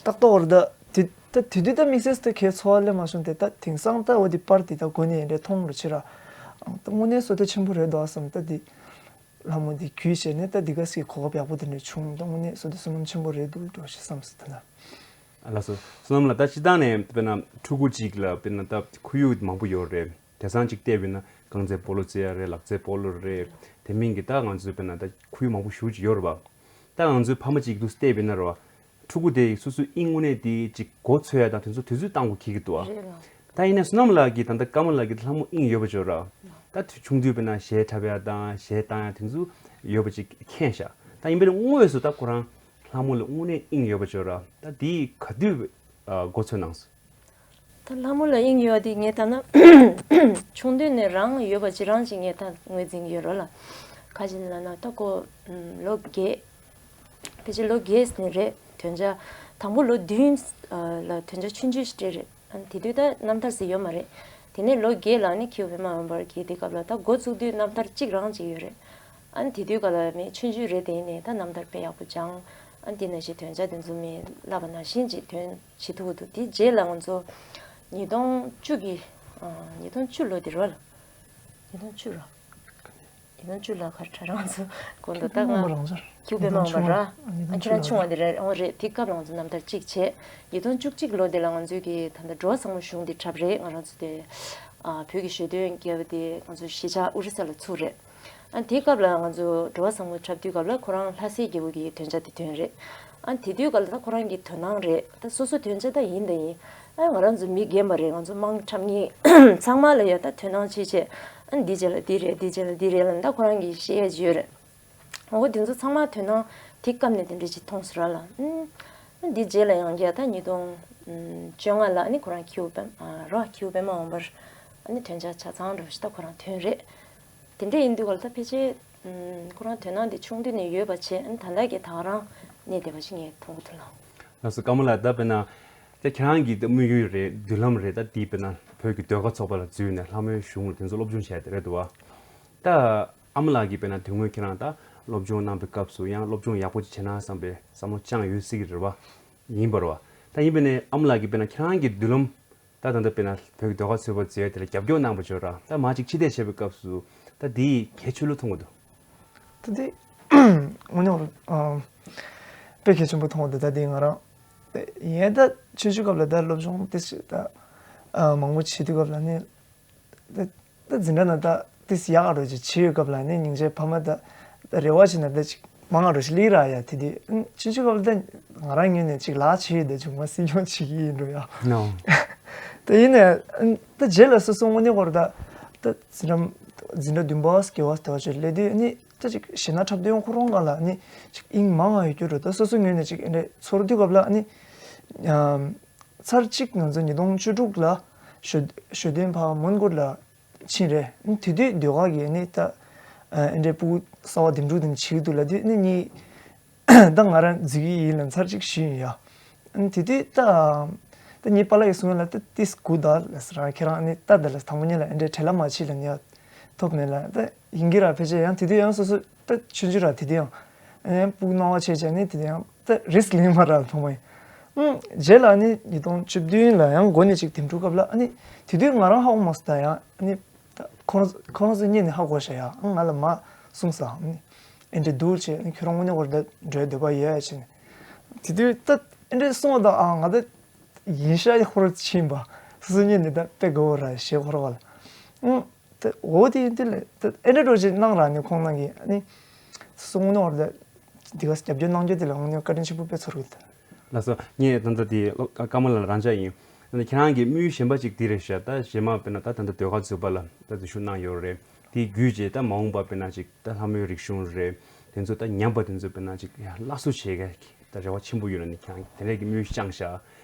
ཨ་ཏག་ཏག་བར་ད་དེ་ད་དེ་དུས་ད་དམིགས་བསལ་དུ་ཁའི་ཚོར་བ་སླེབས་མ་བྱུང་སྟེ། ད་དེང་སང་ད་འོ་དེ་པར་དེ་ད་གོ་ནས་འདྲ་མཐོང་རུ་ཕྱིན་ར། ད་དངོས་གནས་བསོད་བདེ་ཆེན་པོ་རེད་འདུག་བསམ། ད་དེ་ལྷ་མོ་དེ་གུས་བྱས་ནས་ད་འདི་ག་སྲིད་གོ་སྐབས་ཡག་པོ་དེ་འདྲ་བྱུང་། ད་དངོས་གནས་བསོད་བདེ་བསོད་ནམས་ཆེན་པོ་རེད་འདུག་འགྲོ་ཞེས་བསམ་སོང་ད་ན། ལགས་སོ། བསོད་ནམས་ལགས། ད་སྤྱིར་བཏང་ནས་དཔེར་ན་ཕྲུ་གུ་གཅིག་ལ་དཔེར་ན་ད་ཁོར་ཡུག་མང་པོ་ཡོད་རེད། དེང་སང་གཅིག་བལྟས་པས་ན་རྐང་རྩེད་སྤོ་ལོ་རྩེ་ཡ་རེད། ལག་རྩེད་སྤོ་ལོ་རེད། དེ་མིན་གྱི་ད་ང་ཚོའི་དཔེར་ན་ད་ཁོར་ཡུག་མང་པོ་ཞེ་པོ་ཅིག་ཡོད་རེད་པ། ད་ང་ཚོའི་ཕ་མ་གཅིག་ཏུ་བལྟས་པས་ན་རེད་པ། ཕྲུ་གུ་དེ་སོ་སོའི་དབྱིངས་དངོས་གནས་དེ་ཅིག་མགོ་ཚོད་ཡ་དང་དེ་ཚོ་དུས་ཚོད་བཏང་དགོས་ཀྱི་འདུག་པ། རེད་ལ། ད་ཡིན་ན་བསོད་ནམས་ལགས་ཀྱིས་ད་ལྟ་ཀརྨ་ལགས་ཀྱིས་ལྷ་མོ་དབྱིངས་ཡོད་པ་ཅིག་ཡོད་ར། ད་ཆུང་དུས་དཔེར་ན་གཞས་འཁྲབ་ཡ་དང་གཞས་བཏང་ཡ་དེ་ཚོ་ཡོད་པ་ཅིག་མཁྱེན་ཤག་ད་ཡིན་པས་ན་དངོས་སུ་ད་ཁོ་རང་ལྷ་མོ་ལ་དངོས་གནས་དབྱིངས་ཡོད་པ་ཅིག་ཡོད་ར། ད་དེ་ག་དུས་ཨ་མགོ་ཚོད་གནང་སོང་། ད་ལྷ་མོ་ལ་དབྱིངས་ཡོད་པ་དེ་ངས་ལྟ་ན་ཆུང་དུས་ནས་རང་ཡོད་པ་ཅིག་རང་ཅིག་ངས་ད་ངོས་འཛིན་གྱི་ཡོད་རེད་ལ། ག་ཅི་ལབ་ན་ད་ཁོ་ལོ་བརྒྱད། ཕལ་ཆེར་ལོ་བརྒྱད་ནས་རེད། དོན་ཆ་དང་པོ་ལོ་བདུན་ལ་དོན་ཆ་ཆུང་ཆུང་ཞིག་སྤྲད་རེད། ཨ་ནི་དེ་དུས་ད་རྣམ་ཐར་ཟེར་ཡོད་མ་རེད། དེ་ནས་ལོ་བརྒྱད་ལ་ནི་ཁྱེའུ་པད་མ་འོད་འབར་གྱི་དེ་སྐབས་ལ་ད་འགོ་བཙུགས་དུས་རྣམ་ཐར་གཅིག་རང་ཅིག་ཡོད་རེད། ཨ་ནི་དེ་དུས་ག་ལ་མི་ཆུང་ཆུང་རེད། དེ་ནས་ད་རྣམ་ཐར་དཔེ་ཡག་པོ་སྦྱངས། ཨ་ནི་དེ་ནང་བཞིན་དོན་ཆ་དེ་ཚོ་མི་བསླབ་པ་ནང་བཞིན་ཅིག་དོན་བྱེད་ཐུབ་ཀྱི་འདུག་དེ་རྗེས་ལ་ང་ཚོ་ཉིས་སྟོང་བཅུ་གི་ཨ་ཉིས་སྟོང་བཅུ་ལོ་དེ་རེད་ལ། ཉིས་སྟོང་བཅུ་ར། ཉིས་སྟོང་བཅུ་ལ་ག་རེ་དྲ་རང་ཚོ་དགོན་དུ་ཁྱེད་ད་པད་མ་ང་རང་ཚོར་ཁྱེའུ་པད་མ་འོད་འབར་ར། ཨ་ཁྱེད་རང་ཆུང་བ་དེ་རེད། འོ་རེད། དེ་སྐབས་ང་ཚོ་རྣམ་ཐར་གཅིག་བྱས། ཉིས་སྟོང་བཅུ་གཅིག་ལོ་དེ་ལ་ང་ཚོའི་གི་ད་ལྟ་འགྲོ་བ་ཚང་མ་གཞུང་དེ་འཁྲབ་རེད། ང་རང་ཚོ་དེ་ཨ་བོད་ཀྱི་ཞོ་སྟོན་རྒྱལ་བ་དེ་ང་ཚོ་གཞིས་ཆགས་ཨོ་རི་ས་ལ་ཚུགས་རེད། ཨ་དེ་སྐབས་ལ་ང་ཚོ་འགྲོ་བ་ཚང་མ་འཁྲབ་དུས་སྐབས་ལ་ཁོ་རང་ལྷ་སའི་རྒྱལ་པོ་གི་དོན་ཆ་དེ་ཐོན་རེད། ཨ་དེ་དུས་སྐབས་ལ་ད་ཁོ་རང་གི་དོ་སྣང་རེད། ད་སོ་སོ་དོན་ཆ་ད་ཡིན་ད་ཡིན། ཨ་ང་རང་ཚོ་མི་རྒན་པ་རེད། ང་ཚོ་དམངས་འཁྲབ་མཁན་ཚང་མ་ལ་ཡ་ད་དོ་སྣང་བྱེད་བྱེད། ཨ་འདི་བྱས་ལ་འདི་རེད། འདི་བྱས་ལ་འདི་རེད་ལབ་ད་ཁོ་རང་གིས་བཤད་ཡ་ཅིག་ཡོད་རེད། འོ་དེ་ཚོ་ཚང་མ་དོ་སྣང་དེ་སྐབས་ནས་དེ་འདྲ་ཅིག་མཐོང་སོང་ར་ལ། ཨ་འདི་རྗེས་ལ་ཡང་བསྐྱར་ད་ཉིས་སྟོང་བཅོ་ལྔ་ལ་ཨ་ནི་ཁོ་རང་ཁྱེའུ་པད་མ་ར་ཁྱེའུ་པད་མ་འོད་འབར་ཨ་ནི་དོན་ཆ་ཆ་ཚང་འགྲོ་ཞིག་ད་ཁོ་རང་ཐོན་རེད། དེ་འདྲ་ཡིན་དུས་ག་ལ་ད་ཕལ་ཆེར་ཁོ་རང་དོ་སྣང་དེ་ཆུང་དུས་ནས་ཡོད་པ་བྱས། ཨ་ནི་ད་ལྟ་གི་ད་ག་རང་གནས་བསྡད་པ་ཞིག་ངས་མཐོང་གི་འདུག་ལགས། ལགས་སོ། ཀརྨ་ལགས། ད་དཔེར་ན་ད་ཁྱེད་རང་གི་ད་དམིགས་ཡུལ་རེད། མདུན་ལམ་རེད། ད་དེ་དཔེར་ན་བོད་ཀྱི་ཟློས་གར་ཚོགས་པ་ལ་འཛུལ་ནས་ལྷ་མོའི་གཞུང་ལ་དེ་ཚོ་སློབ་སྦྱོང་བྱས་དེ་རེད་འདུག་བ། ད་ཨ་མ་ལགས་ཀྱིས་དཔེར་ན་དེ་སྔོན་ཁྱེད་རང་ད་སློབ་སྦྱོང་གནང་པའི་སྐབས་སུ་ཡང་སློབ་སྦྱོང་ཡག་པོ་ཅིག་བྱས་ན་བསམ་པའི་བསམ་བློ་བཅངས་ཡོད་སྲིད་ཀྱི་རེད་བ། ཡིན་པ་རེད་བ། ད་ཡིན་པས་ནས་ཨ་མ་ལགས་ཀྱིས་དཔེར་ན་ཁྱེད་རང་གི་མདུན་ལམ། ད་ད་ལྟ་དཔེར་ན་བོད་ཀྱི་ཟློས་གར་ཚོགས་པ་འཛུལ་ཡ་དེ་ལ་རྒྱབ་སྐྱོར་གནང་བ་བྱོས་ར། ད་མ་གཅིག་ཕྱི་བལྟས་བྱས་པའི་སྐབས་སུ་ད་དེའི་གལ་ཆེ་ལོས་མཐོང་གི་འདུག་ད་དེ་དངོས་གནས་ཨ་དཔེ་གལ་ཆེན་པོ་མཐོང་གི་འདུག་ད་དེ་ང་རང་ཡིན་ད་ཆུང་ཆུང་སྐབས་ལ་ད་སློབ་སྦྱོང་ཏོག་ཙམ་ད་ཨ་མང་པོ་བྱེད་དུས་སྐབས་ལ་ནི། ད་ད་འཛིན་གྲྭ་ནང་ད་ཏིས་ཡག་ག་འགྲོ་ཅིག་བྱེད་ཡོད་སྐབས་ལ་ནི་སྙིང་རྗེ་ཕ་མ་ད་རེ་བ་བྱེད་ན་ད་ཅིག་མང་ག་འགྲོ་ཞིག་ལི་ར་ཡ། དེ་དུས་ཨ་ཆུང་ཆུང་སྐབས་ལ་ད་ང་རང་ངོས་ནས་ཅིག་ལག་ཆེ་ཡོད་ད་ཅུང་མ་སྲིད་སྐྱོང་བྱེད་ཀྱི་ཡིན་འགྲོ་ཡ། ནོ། ད་ཡིན་ནས་ཨ་ད་རྗེས་ལ་སོ་སོ་དངོས་གནས་སྐོར་ད་ད་འཛིན་གྲྭ་འཛིན་གྲྭ་བདུན་པ་བརྒྱད་པ་དེ་བ་ཅིག་སླེབས་དུས་ཨ་ནི་ད་ཅིག་གཞས་སྣ་འཁྲབ་དུས་ཡང་ཁོ་རང་ག་ལ་ཨ་ནི་ཅིག་དབྱིངས་མང་ང་ཡོད་རྒྱུ་རེད། ད་སོ་སོ་ངོས་ནས་ཅིག་ཨ་འདྲ་ཚོར་དུས་སྐབས་ལ་ཨ་ནི་ཨ། ཚར་གཅིག་ང་ཚོ་ཉིས་སྟོང་བཅུ་དྲུག་ལ་ཞོ་ཞོ་སྟོན་ཕར་མོན་གྷོ་ལ་ཕྱིན་རེད། དེ་དུས་ཟློས་གར་གྱི་ནི་ད་ཨེ་འདྲའི་སྤུ་གུ་གསར་བ་འདེམས་སྒྲུག་དེ་འདྲ་བྱེད་ཀྱི་འདུག་ལབ་དུས་ནི་ངས་ད་ང་རང་འཛུལ་གྱི་ཡིན་ལབ་ཚར་གཅིག་ཞུས་ཡིན་ཡ། དེ་དུས་ད་ད་ངའི་པཱ་ལགས་ཀྱིས་གསུངས་ཡ་ལ་ད་ཏིས་སྒུག་ད་ལབ་ཟེར། ཁྱེད་རང་ནི་ད་ད་ལ་དང་པོ་ཉིད་ལ་ཨེ་འདྲའི་བྲེལ་བ་མ་བྱེད་ལབ་ནི་ཡ་ཐོབ་མེད་ལ། ད་ཡིན་གྱི་ར། ཕལ་ཆེར་ཡང་དེ་དུས་ཡང་སོ་སོ་ད་ཆུང་ཆུང་ར། དེ་དུས་ཡང་ཨ་ནི་ཡང་སྤུ་གུ་སྣང་བ་ཆེ་ཆེ་ནི་དེ་དུས་ཡང་ད་རིས་ལེན་མ་རག་ཐོག་མ་ཡིན། ཨང་རྗེས་ལ་ནི་ཉིས་སྟོང་བཅུ་བདུན་ལ་ཡང་འགོ་ནས་ཅིག་འདེམས་སྒྲུག་སྐབས་ལ་ཨ་ནི་དེ་དུས་ང་རང་ཧ་གོ་མ་སོང་། ད་ཡང་ཨ་ནི་ད་ཁོ་རང་ཁོ་རང་ཚོ་གཉིས་ནས་ཧ་གོ་ཤག་ཡ། ཨང་ང་ལ་མ་གསུངས་སོང་། ཨ་ནི་ཨེ་འདྲ་འདུག་བྱས། ཨ་ནི་ཁྱོད་རང་དངོས་གནས་སྐོར་ད་འགྲོའི་འདོད་པ་ཡོད་ཡ་བྱས་ནས། དེ་དུས་ད་ཨེ་འདྲ་གསུངས་པ་དང་ཨ་ང་ད་ཡིན་ཤག་ཡ། ཁོ་རང་ཕྱིན་པ་སོ་སོ་གཉིས་ནས་ད་དཔེ་དགའ་བོ་ར་ཞེ་ཁོ་རང་བ་ལ། ཨང་། ད་འོ་དེ་ཡིན་དུས་ལ་ད་ཨེ་འདྲ་འགྲོ་ཅིག་གནང་ར་ནི་ཁོང་རྣམས་ཀྱིས་ཨ་ནི་སོ་སོ་དངོས་གནས་སྐོར་ད་འདི་ག་རྒྱབ་སྐྱོར་གནང་རྒྱུ་དེ་ལ་དངོས་གནས་བཀའ་དྲིན་ཆེན་པོ་དཔེ་ཚོར་གི་འདུག་ལགས་སོ། ངས་ད་ལྟ་དེ་ཀརྨ་ལགས་རང་འཇགས་ཡིན། ད་ལྟ་ཁྱེད་རང་གི་དམིགས་ཡུལ་གཞན་པ་ཅིག་འདི་རེད་ཤག་ད་གཞན་མ་དཔེར་ན་ད་ད་ལྟ་ཟློས་གར་ཚོགས་པ་ལ་ད་འཛུལ་ཞུགས་གནང་ཡོད་རེད། དེ་བརྒྱུད་བྱས་ད་མ་འོངས་པ་དཔེར་ན་ཅིག་ད་ལྷ་མོའི་རིག་གཞུང་རེད། དེ་ཚོ་ད་ཉམས་པ་དེ་ཚོ་དཔེར་ན་ཅིག་ཡང་སླར་གསོ་བྱེད་མཁན་ད་རེ་བ་ཆེན་པོ་ཡོད་ན་ནི་ཁྱེད་རང་གིས་དེ་འདྲས་ཀྱི་དམིགས་ཡུལ་བཅངས་ཤག་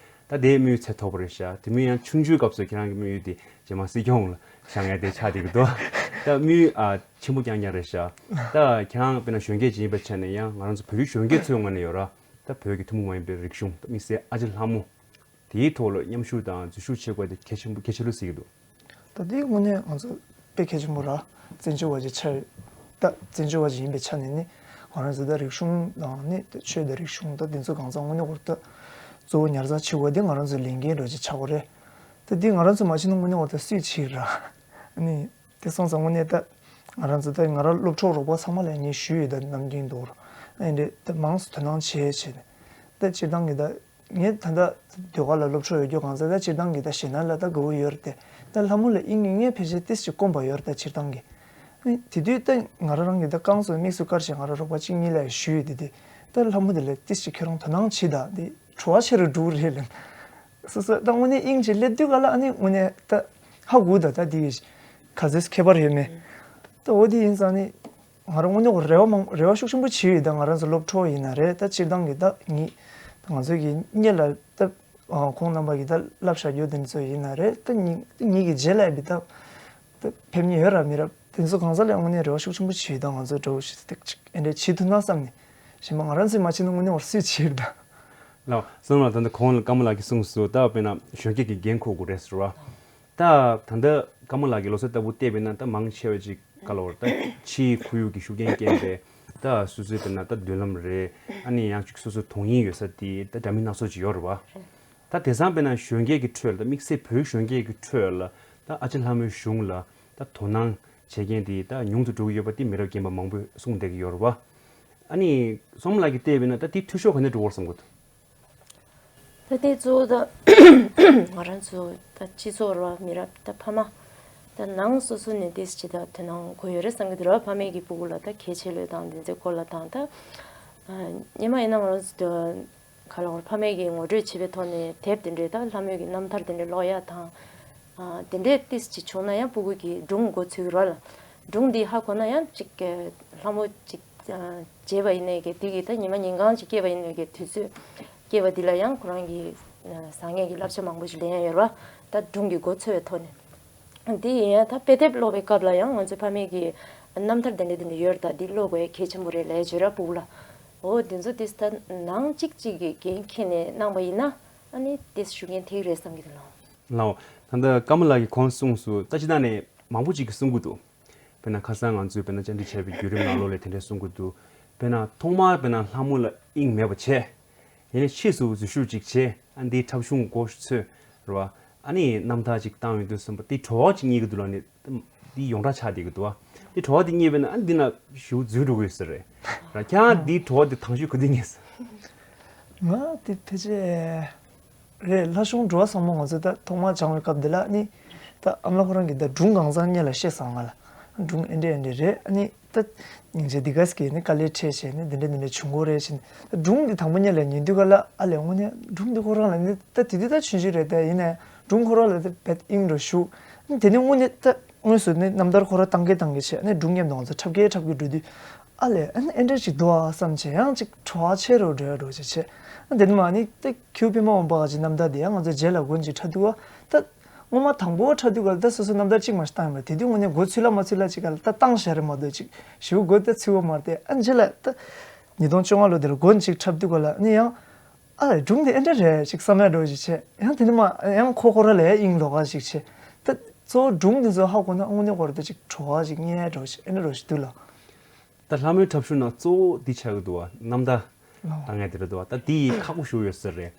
ད་དེའི་དམིགས་ཡུལ་ཚད་མཐོ་པོ་རེད་ཤག་དེ་མིན་ཡང་ཆུང་ཆུང་སྐབས་སུ་ཁྱེད་རང་གི་དམིགས་ཡུལ་དེ་རྗེས་མ་སྲིད་སྐྱོང་ལ་བཞེངས་ཡ་དེ་ཆགས་བསྡད་ཀྱི་འདུག་ད་དམིགས་ཡུལ་ཨ་ཆེན་པོ་རྐྱང་རྐྱང་རེད་ཤག་ད་ཁྱེད་རང་དཔེར་ན་གཞོན་སྐྱེས་ཅིག་ཡིན་པའི་ཆ་ནས་ཡང་ང་རང་ཚོ་བོད་ཀྱི་གཞོན་སྐྱེས་ཚོའི་ངོས་ནས་ཡོད་ར། ད་བོད་ཀྱི་ཐུན་མོང་མ་ཡིན་པའི་རིག་གཞུང་ད་དམིགས་བསལ་ཨ་ཅེ་ལྷ་མོ། དེའི་ཐོག་ལ་མཉམ་ཞུགས་དང་འཛུལ་ཞུགས་བྱེད་དགོས་དེ་གལ་ཆེན་པོ་གལ་ཆེ་ལོས་ཟེར་གྱི་འདུག་ད་དེ་དངོས་གནས་ང་ཚོ་དཔེ་གལ་ཆེན་པོ་ར། བཙན་བྱོལ་བ་ཅིག་ཆགས་ཡོད། ད་བཙན་བྱོལ་བ་ཅིག་ཡིན་པའི་ཆ་ནས་ནི་ང་རང་ཚོ་ད་རིག་གཞུང་དང་ནི་ད་ཆོས་དང་རིག་གཞུང་ད་དེ་ཚོ་གང་ཚང་དངོས་གནས་ཁོ་ད་གཙོ་བོ་ཉར་ཚགས་བྱེད་དགོས་དེ་ང་རང་ཚོའི་ལས་འགན་འདྲ་ཅིག་ཆགས་ཀྱི་རེད། ད་དེ་ང་རང་ཚོ་མ་བྱེད་ན་དངོས་གནས་ཁོ་ད་སུས་བྱེད་ར། ནི་དེ་སོང་ཙང་དངོས་གནས་ད་ང་རང་ཚོ་ད་ང་རང་སློབ་གྲོགས་རོགས་པ་ཚང་མ་ལ་ངས་ཞུས་ཡོད། ད་ནམ་རྒྱུན་དུ་ཨེ་འདྲེ་ད་མང་སུ་དོ་སྣང་བྱེད་བྱེད་ནས་ད་སྤྱིར་བཏང་གི་ད་ངས་ད་ལྟ་ཟློས་གར་ལ་སློབ་གྲོགས་ཡོད་རྒྱུ་གང་ཟེར་ད་སྤྱིར་བཏང་གི་ད་ཞེད་སྣང་ལ་ད་དགའ་བོ་ཡོད་རེད་དེ། ད་ལྷ་མོ་ལ་དབྱིངས་ངས་ཕལ་ཆེར་ཏིས་ཅིག་དཀོན་པ་ཡོད་རེད་ད་སྤྱིར་བཏང་གི། ཨེ་དེ་དུས་ད་ང་རང་རང་གི་ད་རྐང་སོ་དམིགས་སུ་བཀར་བྱས་ང་རང་རོགས་པ་གཅིག་གཉིས་ལ་ཞུས་ཡོད་དེ་དེ། ད་ལྷ་མོ་དེ་ལ་ཏིས་ཅིག་ཁྱེད་རང་དོ་སྣང་བྱེད་ད་དེ་བྲོ་བ་ཆེ་རུ་འགྲོ་གི་རེད་ལབ། སོ་སོ་ད་དངོས་གནས་དབྱིངས་ཀྱི་སླེབས་དུས་ག་ལ་ཨ་ནི་དངོས་གནས་ད་ཧ་གོ་ད་ད་དེ་ག་ཚོད་ཁྱད་པར་ཡོད་མེད། ད་འོ་དེ་ཡིན་ཙང་ནི་ང་རང་དངོས་གནས་རེ་བ་མང་རེ་བ་ཤུགས་ཆེན་པོ་བྱེད་ཡོད། ད་ང་རང་ཚོ་སློབ་གྲོགས་ཡིན་ན་རེད། ད་སྤྱིར་བཏང་གི་ད་ངེད་ང་ཚོ་གི་སྔོན་ལ་ད་ཁོང་རྣམ་པ་གི་ད་བསླབ་བྱ་རྒྱུ་དེ་ཚོ་ཡིན་ན་རེད། ད་ངེད་ངེད་ཀྱི་རྗེས་ལ་ཡི་ད་ད་ཕེབས་མཁན་ཡོད་ར་མེད་ར་དེ་ཚོ་གང་ཟག་ལ་དངོས་གནས་རེ་བ་ཤུགས་ཆེན་པོ་བྱེད་ཡོད། ད་ང་ཚོ་འདྲ་བོ་ཞིག་ཏིག་ཅིག་ཨེ་འདྲ་བྱེད་ཐུབ་ན་བསམ་ནས་གཞན་པ་ང་རང་ཚོས་མ་བྱས་ན་དངོས་གནས་བར་སུས་བྱེད་ད། ལགས་སོ་ལགས། ད་ལྟ་གོང་ལ་ཀརྨ་ལགས་ཀྱིས་གསུངས་སོང་། ད་དཔེར་ན་གཞོན་སྐྱེས་ཀྱི་འགན་འཁུར་དགོས་རེད་ཟེར་བ། ད་ད་ལྟ་ཀརྨ་ལགས་ཀྱི་ལོ་ཚད་ལྟ་བུ་བལྟས་པས་ན་ད་མང་ཆེ་བ་ཅིག་ག་ལ་བར་ད་ཕྱིའི་ཁོར་ཡུག་གི་ཤུགས་རྐྱེན་རྐྱེན་པས་ད་སོ་སོའི་དཔེར་ན་ད་མདུན་ལམ་རེད། ཨ་ནི་ཡང་ཅིག་སོ་སོའི་དོན་སྙིང་ཡོད་ས་དེ་ད་འདྲ་མིན་སྣ་ཚོགས་ཅིག་ཡོད་རེད་བ། ད་དེང་སང་དཔེར་ན་གཞོན་སྐྱེས་ཀྱི་ཁྲོད་ལ་ད་དམིགས་བསལ་བོད་གཞོན་སྐྱེས་ཀྱི་ཁྲོད་ལ་ད་ཨ་ཅེ་ལྷ་མོའི་གཞུང་ལ་ད་དོ་སྣང་བྱེད་མཁན་དེ་ད་ཉུང་དུ་འགྲོ་གི་ཡོད་པ་དེ་མི་རབས་རྒན་པ་མང་པོས་གསུངས་བསྡད་ཀྱི་ཡོད་རེད་བ། ཨ་ནི་སོམ་ལགས་ཀྱིས་བལྟས་པས་ན་ད་དེ་འཐུས་ཤོར་ག་ནས་འགྲོ་བར་བསམ་གི་འདུག་ད་དེ་གཙོ་བོ་ད་ང་རང་ཚོ་ད་སྤྱི་ཚོགས་ར་མི་རབས་ད་ཕ་མ་ད་ནང་སོ་སོ་ནས་ཏིས་ཅིག་ད་དོ་སྣང་དགོས་ཡོད་རེད་བསམ་གི་འདུག་ར། ཕ་མས་ཀྱི་སྤུ་གུ་ལ་ད་གལ་ཆེ་ལོས་དང་དེ་ཚོའི་སྐོར་ལ་དང་ད་སྔོན་མ་ཡིན་ན་ང་རང་ཚོ་ད་ག་ལ་བར་ཕ་མས་ཀྱི་ངོ་སྤྲོད་བྱེད་པའི་ཐོག་ནས་དེབ་དེ་འདྲའི་ད་ལྷ་མོའི་གི་རྣམ་ཐར་དེ་འདྲའི་ཀློག་ཡ་དང་། དེ་འདྲའི་ཏིས་ཅིག་བྱུང་ན་ཡང་སྤུ་གུ་གི་སྒྲུང་མགོ་ཚོས་རོགས་ལ། སྒྲུང་འདི་ཧ་གོ་ན་ཡང་ཅིག་ལྷ་མོ་ཅིག་བྱས་པ་ཡིན་ནའི་གི་དེ་གི་ད་ཉི་མ་ཉིན་གང་ཅིག་སྐྱེས་པ་ཡིན་ནའི་གི་དུས་ཚོད་སྐྱེས་པ་འདི་ལ་ཡང་ཁོ་རང་གི་བཟང་ངན་གྱི་བསླབ་བྱ་མང་པོ་ཞིག་ལེན་ཡ་ཡོད་རེད་བ། ད་སྒྲུང་གི་མགོ་ཚོས་པའི་ཐོག་ནས། འདི་ཡིན་ཡང་ད་དཔེ་དེབ་ཀློག་པའི་སྐབས་ལ་ཡང་ང་ཚོའི་ཕ་མས་ཀྱི་རྣམ་ཐར་དེ་འདྲ་དེ་འདྲ་ཡོད་རེད། ད་འདི་ཀློག་དགོས་གལ་ཆེན་པོ་རེད་ལབ་བརྗོད་ར་སྤུ་གུ་ལ། འོ་དེ་ཚོ་ཏིས་ད་ནང་གཅིག་གཅིག་གི་འགན་འཁྱེར་ནས་གནང་པ་ཡིན་ན་ཨ་ནི་ཏིས་ཤུགས་རྐྱེན་ཐེབས་རེད་བསམ་གྱི་འདུག་ལགས། ལགས། ད་ལྟ་ཀརྨ་ལགས་ཀྱིས་གོང་གསུངས་སོང་། ད་སྤྱིར་བཏང་ནས་མང་པོ་ཅིག་གིས་གསུང་གི་འདུག་དཔེར་ན་ཁ་སང་ང་ཚོས་དཔེར་ན་བཅར་འདྲི་བྱས་པའི་བརྒྱུད་རིམ་ནང་ལོགས་ལ་དེ་འདྲ་གསུང་གི་འདུག་དཔེར་ན་ཐོག་མར་དཔེར་ན་ལྷ་མོ་ལ་དབྱིངས་མེད་པ་བྱས། ཡིན་ནའི་ཕྱིས་སུ་འཛུལ་ཞུགས་ཅིག་བྱས། ཨ་འདིའི་འཁྲབ་གཞུང་མགོ་ཚོས་རེད་བ། ཨ་ནི་རྣམ་ཐར་ཅིག་བཏང་ཡོང་དུས་ཙམ་པ་དེ་བྲོ་བ་ཅིག་རྙེད་ཀྱི་འདུག་ལབ་ནས་འདི་ཡོངས་གྲགས་ཆགས་བསྡད་ཀྱི་འདུག་བ། དེ་བྲོ་བ་དེ་རྙེད་པས་ན་ཨ་འདི་ན་ཞུ་འཛུལ་འགྲོ་གི་ཡོད་ས་རེད། ར་ཁྱེད་རང་འདིའི་བྲོ་བ་དེ་དང་ཤོས་ག་དུས་རྙེད་སོང་། ང་དེ་ཕལ་ཆེར་རེད། ལྷ་གཞུང་བྲོ་བ་ཟབ་མོ་ང་ཚོ་ད་ཐོག་མར་སྦྱངས་པའི་སྐབས་འདི་ལ་ནི་ད་ཨ་མ་ལགས་ཁོ་རང་གིས་ད་སྒྲུང་གང་ཚང་སྔོན་ལ་བཤད་སོང་ང་ལ། སྒྲུང་ཨེ་འདྲ་ཨེ་འདྲ་རེད། ཨ་ནི་ད་སྙིང་རྗེ་འདི་ག་ཟེར་གི་ནི་དཀའ་ལས་འཕྲད་བྱས་ནི་འདི་འདྲ་འདི་འདྲ་བྱུང་གི་རེད་བྱས་ནི། ད་སྒྲུང་འདི་དང་པོ་སྔོན་ལ་ཉན་དུས་ག་ལ་ཨ་ལས་དངོས་གནས་སྒྲུང་འདི་ཁོ་རང་ལ་ནི་ད་དེ་དུས་ད་ཆུང་ཆུང་རེད། ད་ཡིན་ནའི་སྒྲུང་ཁོ་རང་ལ་ད་དཔེ་དབྱིངས་འགྲོ་ཞུགས། ཨ་ནི་དེ་ནི་དངོས་གནས་ད་དངོས་སུ་ནི་རྣམ་ཐར་ཁོ་རང་བཏང་གི་བཏང་གི་བྱས་ནི་སྒྲུང་མཉམ་དུ་ང་ཚོ་འཁྲབ་ཀྱི་འཁྲབ་ཀྱི་འགྲོ་དུས། ཨ་ལས་ཨ་ནི་ཨེ་འདྲ་ཅིག་འདུག་ཨ་བསམ་བྱས་ཡང་ཅིག་བྲོ་བ་ཆེ་རུ་འགྲོ་ཡ་འགྲོ་བྱས་བྱས། ཨ་དེ་ནི་མ་ནི་ཏེ་ཁྱེའུ་པད་མ་འོད་འབར་གྱི་རྣམ་ཐར་དེ་ཡང་ང་ཚོ་རྗེས་ལ་མགོ་ཅིག་འཁྲབ་དུས་ཨ་ད་སྔོན་མ་དང་པོ་འཁྲབ་དུས་ག་ལ་ད་སོ་སོ་རྣམ་ཐར་གཅིག་མ་ཞིག་བཏང་ཡོད་མ་རེད། དེ་དུས་དངོས་གནས་མགོ་ཚོས་ལ་མ་ཚོས་ལ་ཅིག་ག་ལ་ད་བཏང་བཞག་རེད་མ་གཏོགས་ཅིག་ཞེ་པོ་མགོ་ད་ཚོས་པ་མ་རེད་དེ། ཨ་རྗེས་ལ་ད་ཉིས་སྟོང་བཅོ་ལྔ་ལོ་དེར་མགོ་ཅིག་འཁྲབ་དུས་ག་ལ་ཨ་ནི་ཡང་ཨ་ལས་སྒྲུང་དེ་ཨེ་འདྲ་རེད་ཅིག་བསམ་ཡ་འགྲོ་ཅིག་བྱས། ཡང་དེ་ནི་མ་ཡང་ཁོ་ཁོ་ར་ལ་ཡ་དབྱིངས་ལོག་ག་ཅིག་བྱས། ད་གཙོ་བོ་སྒྲུང་དེ་ཚོ་ཧ་གོ་ན་དངོས་གནས་ཁོ་ར་ད་ཅིག་བྲོ་བ་ཅིག་རྙེད་ཡ་འགྲོ་ཅིག་ཨེ་འདྲ་འགྲོ་ཅིག་འདུག་ལགས། ད་ལྷ་མོའི་འཁྲབ་གཞུང་ནང་གཙོ་བོ་འདི་ཆགས་ཀྱི་འདུག་བ། རྣམ་ཐར་ལོ། བཏང་ཡ་དེ་རེད་འདུག་བ། ད་འདི་ཡིས་ཁག་པོ་ཞེ་པོ་ཡོད་ས་རེད།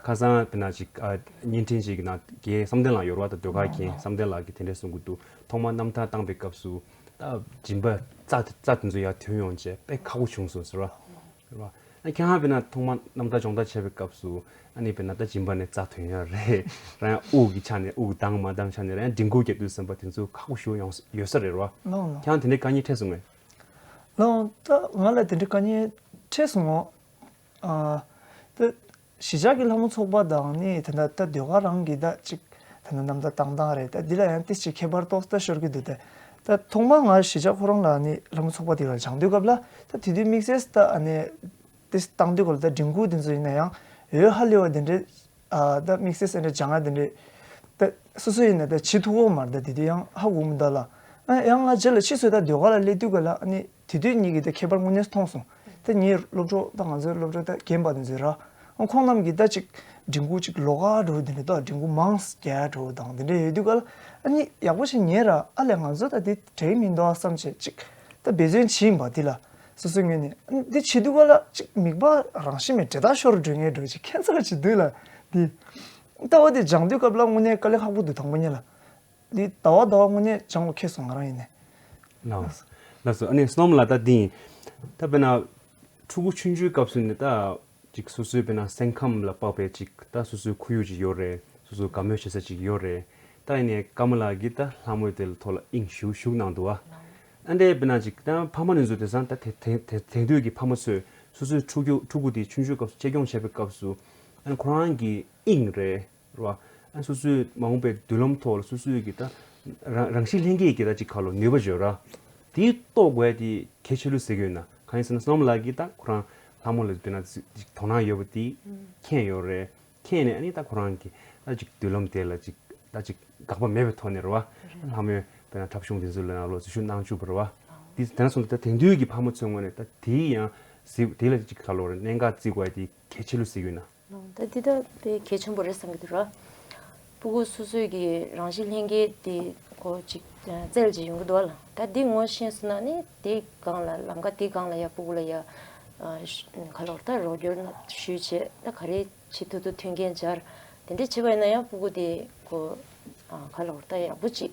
ཁ་སང་དཔེར་ན་ཅིག་ཨ་བརྙན་འཕྲིན་ཅིག་གི་ནང་རྒན་བསམ་གཏན་ལགས་ཡོད་རེད་བ། ད་ཟློས་གར་རྒན་བསམ་གཏན་ལགས་ཀྱིས་དེ་འདྲས་གསུང་གི་འདུག་ཐོག་མར་རྣམ་ཐར་བཏང་པའི་སྐབས་སུ་ད་སྦྱིན་པ་རྩ་རྩ་དེ་ཚོ་ཡར་ཐོན་ཡོང་བྱས་དཔེ་ཁག་པོ་བྱུང་སོང་ཟེར་བ། རེད་བ། ཨ་ཁྱེད་རང་དཔེར་ན་ཐོག་མར་རྣམ་ཐར་སྦྱོང་བརྡར་བྱས་པའི་སྐབས་སུ་ཨ་ནི་དཔེར་ན་ད་སྦྱིན་པ་ནས་རྩ་ཐོན་ཡ་རེད། རང་དབུགས་ཀྱི་ཆ་ནས་དབུགས་འདང་མ་འདང་ཆ་ནས་རང་མགྲིན་ཁུག་རྒྱག་དུས་ཙམ་པ་དེ་ཚོ་ཁག་པོ་ཞེ་པོ་ཡོང་ཡོད་ས་རེད་བ། ལགས་ལགས། ཁྱེད་རང་དེ་འདྲའི་དཀའ་ངལ་འཕྲད་སོང་ངས། ལགས་ད་ང་ལ་དེ་འདྲའི་དཀའ་ངལ་འཕྲད་སོང་ངོ་། ཨ། ད་གཞིས་ཆགས་ཀྱི་ལྷ་མོ་ཚོགས་པ་དང་ནི་ད་ལྟ་ད་ཟློས་གར་རང་གི་ད་ཅིག་ད་ལྟ་རྣམ་ཐར་བཏང་སྟངས་རེད། ད་འདི་ལ་ཡང་ཏིས་ཅིག་ཁྱད་པར་ཏོག་ཙམ་ཤོར་གྱི་འདུག་སྟེ། ད་ཐོག་མར་ང་གཞིས་ཆགས་ཁོ་རང་ལ་ནི་ལྷ་མོ་ཚོགས་པ་དེ་ལ་སྦྱང་དུས་སྐབས་ལ་ད་དེ་དུས་དམིགས་བསལ་ད་ཨ་ནི་ཏིས་བཏང་དུས་སྐབས་ལ་ད་མགྲིན་ཁུག་དེ་ཚོ་ཡིན་ན་ཡང་འོད་ཧ་ལས་པ་དེ་འདྲའི་ཨ་ད་དམིགས་བསལ་སེ་འདྲ་སྦྱང་ཡ་དེ་འདྲའི་ད་སོ་སོ་ཡིན་ན་ད་བྱེད་ཐུབ་ཀྱི་མ་རེད། ད་དེ་དུས་ཡང་ཧ་གོ་མི་འདུག་ལ། ཨ་ཡང་ང་རྗེས་ལ་ཕྱིས་སུ་ད་ཟློས་གར་ལ་སླེབས་དུས་སྐབས་ལ་ཨ་ནི་དེ་དུས་ཉིད་ཀྱི་ད་ཁྱད་པར་དངོས་གནས་མཐོང་སོང་། ད་ངའི་སློབ་གྲོགས་ད་ང་ཚོའི་སློབ་གྲོགས་ད་རྒན་པ་དེ་ཚོས་ར། ཨ་ ཁོང་རྣམས་ཀྱིས་ད་ཅིག་མགྲིན་ཁུག་ཅིག་ལོགས་ཀ་འགྲོ་དེ་འདྲ་ད་མགྲིན་ཁུག་མང་རྒྱག་འགྲོ་དང་དེ་འདྲ་ཡོད་དུས་ག་ལ་ཨ་ནི་ཡག་པོ་ཞིག་ཉན་ར་ཨ་ལས་ང་ཚོ་ད་དེ་དྲན་མི་འདུག་ཨ་བསམ་བྱས་ཅིག་ད་འབད་བརྩོན་བྱེད་ཡིན་པ་དེ་ལ་སོ་སོའི་ངོས་ནས་ཨ་ནི་དེ་བྱེད་དུས་ག་ལ་ཅིག་མིད་པ་རང་བཞིན་མེད་འདྲེ་ཐག་ཤོར་འགྲོ་ངེས་འགྲོ་ཅིག་ཁྱད་མཚར་ཅིག་འདུག་ལ་དེ་ལྟ་བ་དེ་སྦྱང་དུས་སྐབས་ལ་དངོས་གནས་དཀའ་ལས་ཁག་པོ་འདུག་དང་པོ་ཉིད་ལ། འདི་ཟླ་བ་ཟླ་བ་དངོས་གནས་སྦྱང་དགོས་ཁེལ་སོང་ང་རང་ཡིན་ནས། ལགས་ལགས་སོ། ཨ་ནི་སྣོམ་ལ་ད་འདི་ཡིན། ད་དཔེར་ན་ཕྲུ་གུ་ཆུང་ཆུང་སྐབས་སུ་ནས་ད་ཅིག་སོ་སོའི་དཔེར་ན་སེམས་ཁམས་ལ་དཔག་པའི་ཅིག་ད་སོ་སོའི་ཁོར་ཡུག་ཅིག་ཡོད་རེད། སོ་སོའི་དགའ་མོས་བྱེད་ས་ཅིག་ཡོད་རེད། ད་ཡིན་ནས་ཀརྨ་ལགས་ཀྱིས་ད་ལྷ་མོའི་དེ་ལ་ཐོག་ལ་དབྱིངས་ཞུགས་ཞུགས་གནང་འདུག་ཨ། ཨ་འདྲས་དཔེར་ན་ཅིག་ད་ཕ་མ་ནས་བཟུང་དེང་སང་ད་དེ་དེ་དེ་དེང་དུས་ཀྱི་ཕ་མ་ཚོས་སོ་སོའི་ཕྲུ་གུ་ཕྲུ་གུ་དེ་ཆུང་ཆུང་སྐབས་སུ་གཅེས་སྐྱོང་བྱེད་པའི་སྐབས་སུ་ཨ་ནི་ཁོ་རང་གི་དབྱིངས་རེད། རེད་བ། ཨ་སོ་སོའི་མ་འོངས་པའི་མདུན་ལམ་ཐོག་ལ་སོ་སོའི་གི་ད་རང་རང་བཞིན་ལྷན་སྐྱེས་ཀྱི་ད་ཅིག་ཁ་ལོ་ནུས་པ་བརྗོད་ར། དེ་རྟོགས་དགོས་དེ་གལ་ཆེ་ལོས་ཟེར་གི་ཡོད་ན་གང་ཡིན་ཟེར་ན་སྣོམ་ལགས་ཀྱིས་ད་ཁོ་རང་ལྷ་མོ་ལ་དཔེར་ན་ཅིག་དོ་སྣང་ཡོད་པ་དེ་མཁྱེན་ཡོད་རེད། མཁྱེན་ནས་ཨ་ནི་ད་ཁོ་རང་གི་ད་ཅིག་མདུན་ལམ་དེ་ལ་ཅིག་ད་ཅིག་དགག་པ་མེད་པའི་ཐོག་ནས་རེད་བ། ལྷ་མོའི་དཔེར་ན་འཁྲབ་གཞུང་དེ་ཚོ་ལ་ནང་ལོགས་འཛུལ་ཞུགས་གནང་བཅུག་པ་རེད་བ། དེ་དེ་ན་སོང་ད་དེང་དུས་ཀྱི་ཕ་མ་ཚོའི་ངོས་ནས་ད་དེའི་ཡང་གཟིགས་དེ་ལ་ཅིག་ཁ་ལོ་རེད་གནད་འགག་བརྩི་དགོས་དེ་གལ་ཆེ་ལོས་ཟེར་གི་ཡོད་ན། ད་འདི་ད་དཔེ་གལ་ཆེན་པོ་རེད་བསམ་གྱི་འདུག་ར། སྤུ་གུ་སོ་སོའི་གི་རང་བཞིན་ལྷན་སྐྱེས་དེ་གོ་ཅིག་རྩལ་ཅིག་ཡོང་གི་འདུག་ལ། ད་འདི་ངོ་ཤེས་སོང་ན་ནི་དེ་སྒང་ལ་ལམ་ཀ་དེ་སྒང་ལ་ཡ་སྤུ་གུ་ལ་ཡ་ཁ་ལོར་ད་རོགས་སྐྱོར་ན་ཞུས་བྱས་ད་ག་རེ་བྱེད་ཐུབ་ཐུབ་མཐུན་རྐྱེན་སྦྱར་དེ་འདྲས་བྱེད་པ་ཡིན་ན་ཡང་སྤུ་གུ་དེ་གོ་ཁ་ལོར་ད་ཡག་པོ་ཅིག་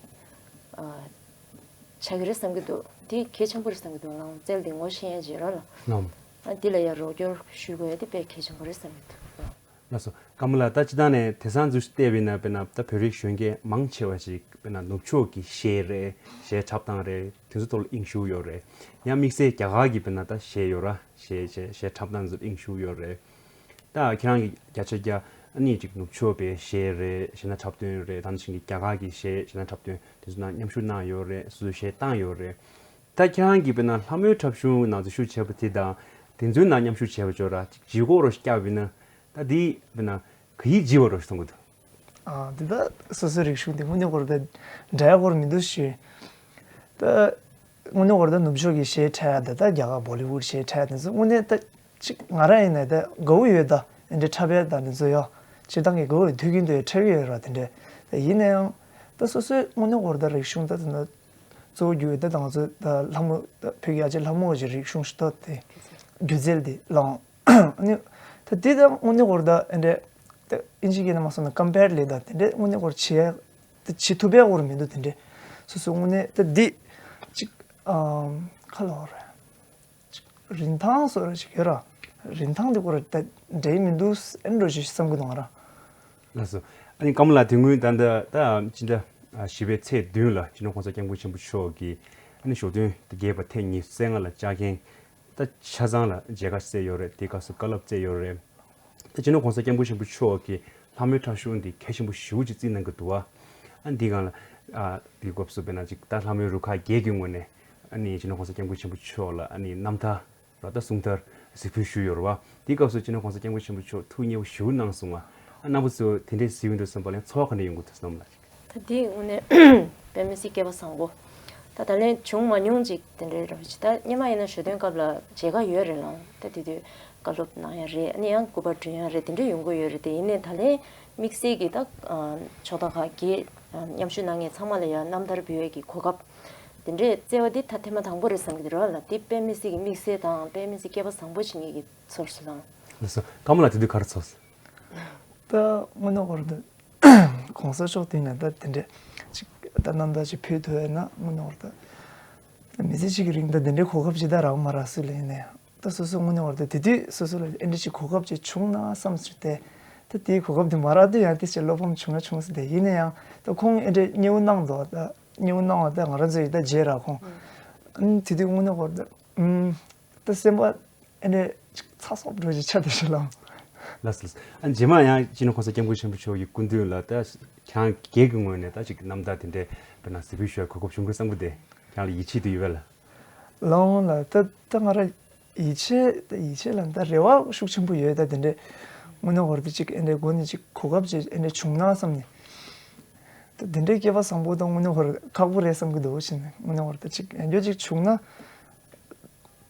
ཆགས་ཀྱི་རེད་བསམ་གྱི་འདུག་དེ་གལ་ཆེན་པོ་རེད་བསམ་གྱི་འདུག་ང་རང་རྩལ་དེ་ངོ་ཤེས་ཡ་བྱེད་རོགས་ལ། ལམ། ཨ་འདི་ལ་ཡ་རོགས་སྐྱོར་ཞུ་དགོས་ཡ་དེ་དཔེ་གལ་ཆེན་པོ་རེད་བསམ་གྱི་འདུག་ལགས་སོ། ཀརྨ་ལགས་ད་སྤྱིར་བཏང་ནས་དེང་སང་འཛུལ་ཞུགས་བལྟས་པ་ཡིན་ན་དཔེར་ན་ད་བོད་རིགས་གཞོན་སྐྱེས་མང་ཆེ་བ་ཞིག་དཔེར་ན་ནུབ་ཕྱོགས་ཀྱི་གཞས་རེད་གཞས་འཁྲབ་སྟངས་རེད་དེ་ཚོ་ཐོག་ལ་དབྱིངས་ཞུགས་ཡོད་རེད། ཡང་དམིགས་བསལ་རྒྱ་གར་གྱི་དཔེར་ན་ད་གཞས་ཡོད་ར་གཞས་གཞས་གཞས་འཁྲབ་སྟངས་ཚོ་དབྱིངས་ཞུགས་ཡོད་རེད། ད་ཁྱེད་རང་གི་བརྒྱ་ཆ་བརྒྱ་ཨ་ནི་ཅིག་ནུབ་ཕྱོགས་པའི་གཞས་རེད་གཞས་སྣ་འཁྲབ་སྟོན་རེད་ད་ནི་ཞིང་གི་རྒྱ་གར་གྱི་གཞས་གཞས་སྣ་འཁྲབ་སྟོན་དེ་ཚོ་ནང་མཉམ་ཞུགས་གནང་ཡོད་རེད་སོ་སོའི་གཞས་བཏང་ཡོད་རེད། ད་ཁྱེད་རང་གིས་དཔེར་ན་ལྷ་མོའི་འཁྲབ་གཞུང་ནང་འཛུལ་ཞུགས་བྱས་པ་དེ་དང་དེ་ཚོའི་ནང་མཉམ་ཞུགས་བྱས་པ་ཅོག་ར་ཅིག་ལྗིད་ཁོག་རོ་ཞིག་བཀྱག་པ་ཡིན་ན་ད་དེ་དཔེར་ན་ག་ཡིས་ལྗིད་པ་རོ་ཞིག་མཐོང་གི་འདུག་ཨ་དེ་ད་སོ་སོའི་རིག་གཞུང་དེ་དངོས་གནས་ཁོ་ར་ད་འདྲ་ཡ་ཁོ་ར་མི་འདུག་ཞུ། ད་དངོས་གནས་ཁོ་ར་ད་ནུབ་ཕྱོགས་ཀྱི་གཞས་འཁྲབ་ཡ་ད་ད་རྒྱ་གར་བོ་ལི་ཝུད་གཞས་འཁྲབ་ཡ་དེ་ཚོ་དངོས་གནས་ད་ཅིག་ང་རང་ཡིན་ན་ད་དགའ་བོ་ཡོད་ད་དེ་འདྲའི་འཁྲབ་ཡ་ད་དེ་ཚོ་ཡོད་སྤྱིར་བཏང་གི་དགའ་བོ་ཡོད་དུས་རྒྱུན་དུ་ཡོད་འཁྲབ་ཀྱི་ཡོད་ར་དེ་འདྲའི་ད་ཡིན་ན་ཡང་ད་སོ་སོའི་དངོས་གནས་ཁོ་ར་ད་རིག་གཞུང་ད་དེ་ན། གཙོ་བོ་རྒྱུ་ད་ང་ཚོ་ད་ལྷ་མོ་ད་བོད་ཀྱི་ཨ་ཅེ་ལྷ་མོ་གི་རིག་གཞུང་ཞིག་ད་དེ་སྒྱུ་རྩལ་དེ་ལའང་ཨ་ནི་ད་དེ་ད་དངོས་གནས་ཁོ་ར་ད་ཨེ་འདྲས་ད་ཨིན་ཇི་སྐད་ནང་མ་སོང་ན་ཀམ་པེར་ལས་ད་དེ་འདྲས་དངོས་གནས་ཁོ་ར་བྱེད་ཡ་ད་བྱེད་ཐུབ་པའི་ཁོ་ར་མི་འདུག་དེ་འདྲས་སོ་སོ་དངོས་གནས་ད་འདི་ཅིག་ཨམ་ཁ་ལོ་རེད། རིན་ཐང་སོགས་ར་ཅིག་ཡོད་ར། རིན་ཐང་དེ་ཁོ་ར་ད་འདྲའི་མི་འདུག་ཨེ་འགྲོ་ཞིག་བསམ་གི་འདུག་ང་རང་། ལགས་སོ། ཨ་ནི་ཀརྨ་ལགས་དེ་སྔོན་ད་ལྟ་ད་སྤྱི་ཟླ་བཞི་པའི་ཚེས་བདུན་ལ་སྤྱི་ནོར་༸གོང་ས་༸སྐྱབས་མགོན་ཆེན་པོ་མཆོག་གིས་ཨ་ནི་ཞོགས་ཐུན་དེ་རྒྱས་པ་ཐེངས་ཉི་ཤུ་རྩ་ལྔ་ལ་བཅར་མཁན་ད་ཆ་ཚང་ལ་མཇལ་ཁ་བསྩལ་ཡོད་རེད། དེའི་སྐབས་སུ་བཀའ་སློབ་བསྩལ་ཡོད་རེད། ད་སྤྱི་ནོར་༸གོང་ས་༸སྐྱབས་མགོན་ཆེན་པོ་མཆོག་གིས་ལྷ་མོའི་འཁྲབ་གཞུང་འདི་གལ་ཆེན་པོ་ཞེ་པོ་ཅིག་བརྩིས་གནང་གི་འདུག་བ། ཨ་འདི་སྒང་ལ་ཨ་དེའི་སྐབས་སུ་དཔེར་ན་ཅིག་ད་ལྷ་མོའི་རུ་ཁག་བརྒྱད་ཀྱི་ངོས་ནས་ཨ་ནི་སྤྱི་ནོར་༸གོང་ས་༸སྐྱབས་མགོན་ཆེན་པོ་མཆོག་ལ་ཨ་ནི་རྣམ་ཐར་ར་ད་གསུང་ཐར་གཟིགས་ཕུལ་ཞུས་ཡོད་རེད་བ། དེའི་སྐབས་སུ་སྤྱི་ནོར་༸གོང་ས་༸སྐྱབས་མགོན་ཆེན་པོ་མཆོག་ཐུགས་མཉེས་པོ་ཞེ་པོ་གནང་སོང་ང་། ཨ་རྣམ་པ་ཚོས་དེ་འདྲའི་གཟིགས་ཡོང་དུས་ཙམ་པ་ལ་ཚོར་བ་ག་འདྲ་ཡོང་གི་འདུག་བསམ་ལ། ད་དེ་དངོས་གནས་དཔེ་མི་སྲིད་སྐལ་པ་བཟང་པོ། ད་ད་ལན་བྱུང་མ་མྱོང་ཅིག་དེ་འདྲའི་རང་ཅིག་ད་སྔོན་མ་ཡིན་ན་ཞོ་སྟོན་སྐབས་ལ་མཇལ་ཁ་ཡོད་རེད་ལང་ད་དེ་དུས་བཀའ་སློབ་གནང་ཡ་རེད་ཨ་ནི་ཡང་སྐུ་པར་སྐྲུན་ཡ་རེད་དེ་འདྲ་ཡོང་གི་ཡོད་རེད་དེ་ཡིན་ནའི་ད་ལན་དམིགས་བསལ་གྱི་ད་ཕྱོགས་མཐའ་ཁག་གི་མཉམ་ཞུགས་གནང་མཁན་ཚང་མ་ལ་ཡ་རྣམ་ཐར་འབུལ་ཡས་ཀྱི་གོ་སྐབས་དེ་འདྲས་བསྩལ་བ་འདི་ད་ཐེངས་མ་དང་པོ་རེད་བསམ་གྱི་འདུག་ར་ལ་དེ་དཔེ་མི་སྲིད་ཀྱི་དམིགས་བསལ་དང་དཔེ་མི་སྲིད་སྐལ་པ་བཟང་པོ་ཞིག་ངེད་ཀྱི་ཚོར་སོང་ལང་། ལགས་སོ། ཀརྨ་ལགས་དེ་དུས་ག་རེ་ཚོར་སོང་། ད་དངོས་གནས་ཁོ་ར་ད་༸གོང་ས་མཆོག་དེ་ན་ད་དེ་འདྲས་ཅིག་ད་རྣམ་ཐར་ཅིག་ཕུལ་ཐུབ་ཡ་ན་དངོས་གནས་ཁོ་ར་ད་ད་མི་ཚེ་གཅིག་གི་རིང་ད་དེ་འདྲས་གོ་སྐབས་ཅིག་ད་རག་མ་རག་སྲིད་ལ་ཡིན་ནའི་ད་སོ་སོ་དངོས་གནས་ཁོ་ར་ད་དེ་དུས་སོ་སོ་ལ་ཨེ་འདྲས་ཅིག་གོ་སྐབས་ཅིག་བྱུང་ན་བསམ་ཟེར་ཏེ་ད་དེའི་གོ་སྐབས་དེ་མ་རག་དུས་ཡང་དེ་ཅིག་བློ་ཕམ་བྱུང་ཡ་བྱུང་ཟེར་ཏེ་ཡིན་ན་ཡང་ད་ཁོང་ཨེ་འདྲས་མཉེས་པོ་གནང་འདུག་ད་མཉེས་པོ་གནང་བ་ད་ང་རང་ཚོ་ཡི་ད་མཇལ་ར་ཁོང་ཨ་ནི་དེ་དུས་དངོས་གནས་ཁོ་ར་ད་ཨུམ། ད་སེམས་པ་ཨེ་འདྲས་ཅིག་ཚ་སོབ་འགྲོ་ཅིག་ཆགས་བསྡད་ཤག་ལགས། ལགས་སོ་ལགས་སོ། ཨ་རྗེས་མ་ཡང་སྤྱི་ནོར་༸གོང་ས་༸སྐྱབས་མགོན་ཆེན་པོ་མཆོག་གི་སྐུ་མདུན་ལ་ད་ཁྱེད་རང་སྒེར་གྱི་ངོས་ནས་ད་ཅིག་རྣམ་ཐར་དེ་འདྲས་དཔེར་ན་གཟིགས་འབུལ་ཞུ་བའི་གོ་སྐབས་བྱུང་གི་བསམ་གི་འདུག་ཁྱེད་རང་ལ་ཡིད་ཆེས་དེ་ཡོད་པས་ལགས། ལགས་འོང་ལགས། ད་ད་ང་རང་ཡིད་ཆེས་ད་ཡིད་ཆེས་ལ་ད་རེ་བ་ཤུགས་ཆེན་པོ་ཡོད། ད་དེ་འདྲས་དངོས་གནས་ཁོ་ར་ད་ཅིག་ཨེ་འདྲས་སྒོ་ནས་ཅིག་གོ་སྐབས་ཅིག་ཨེ་འདྲས་བྱུང་ན་བསམ་ནས། ད་དེ་འདྲས་སྐལ་པ་བཟང་པོ་ད་དངོས་གནས་ཁོ་ར་ཁག་པོ་རེད་བསམ་གི་འདུག་ཕྱིན་ནས་དངོས་གནས་ཁོ་ར་ད་ཅིག་ཡང་བསྐྱར་ཅིག་བྱུང་ན།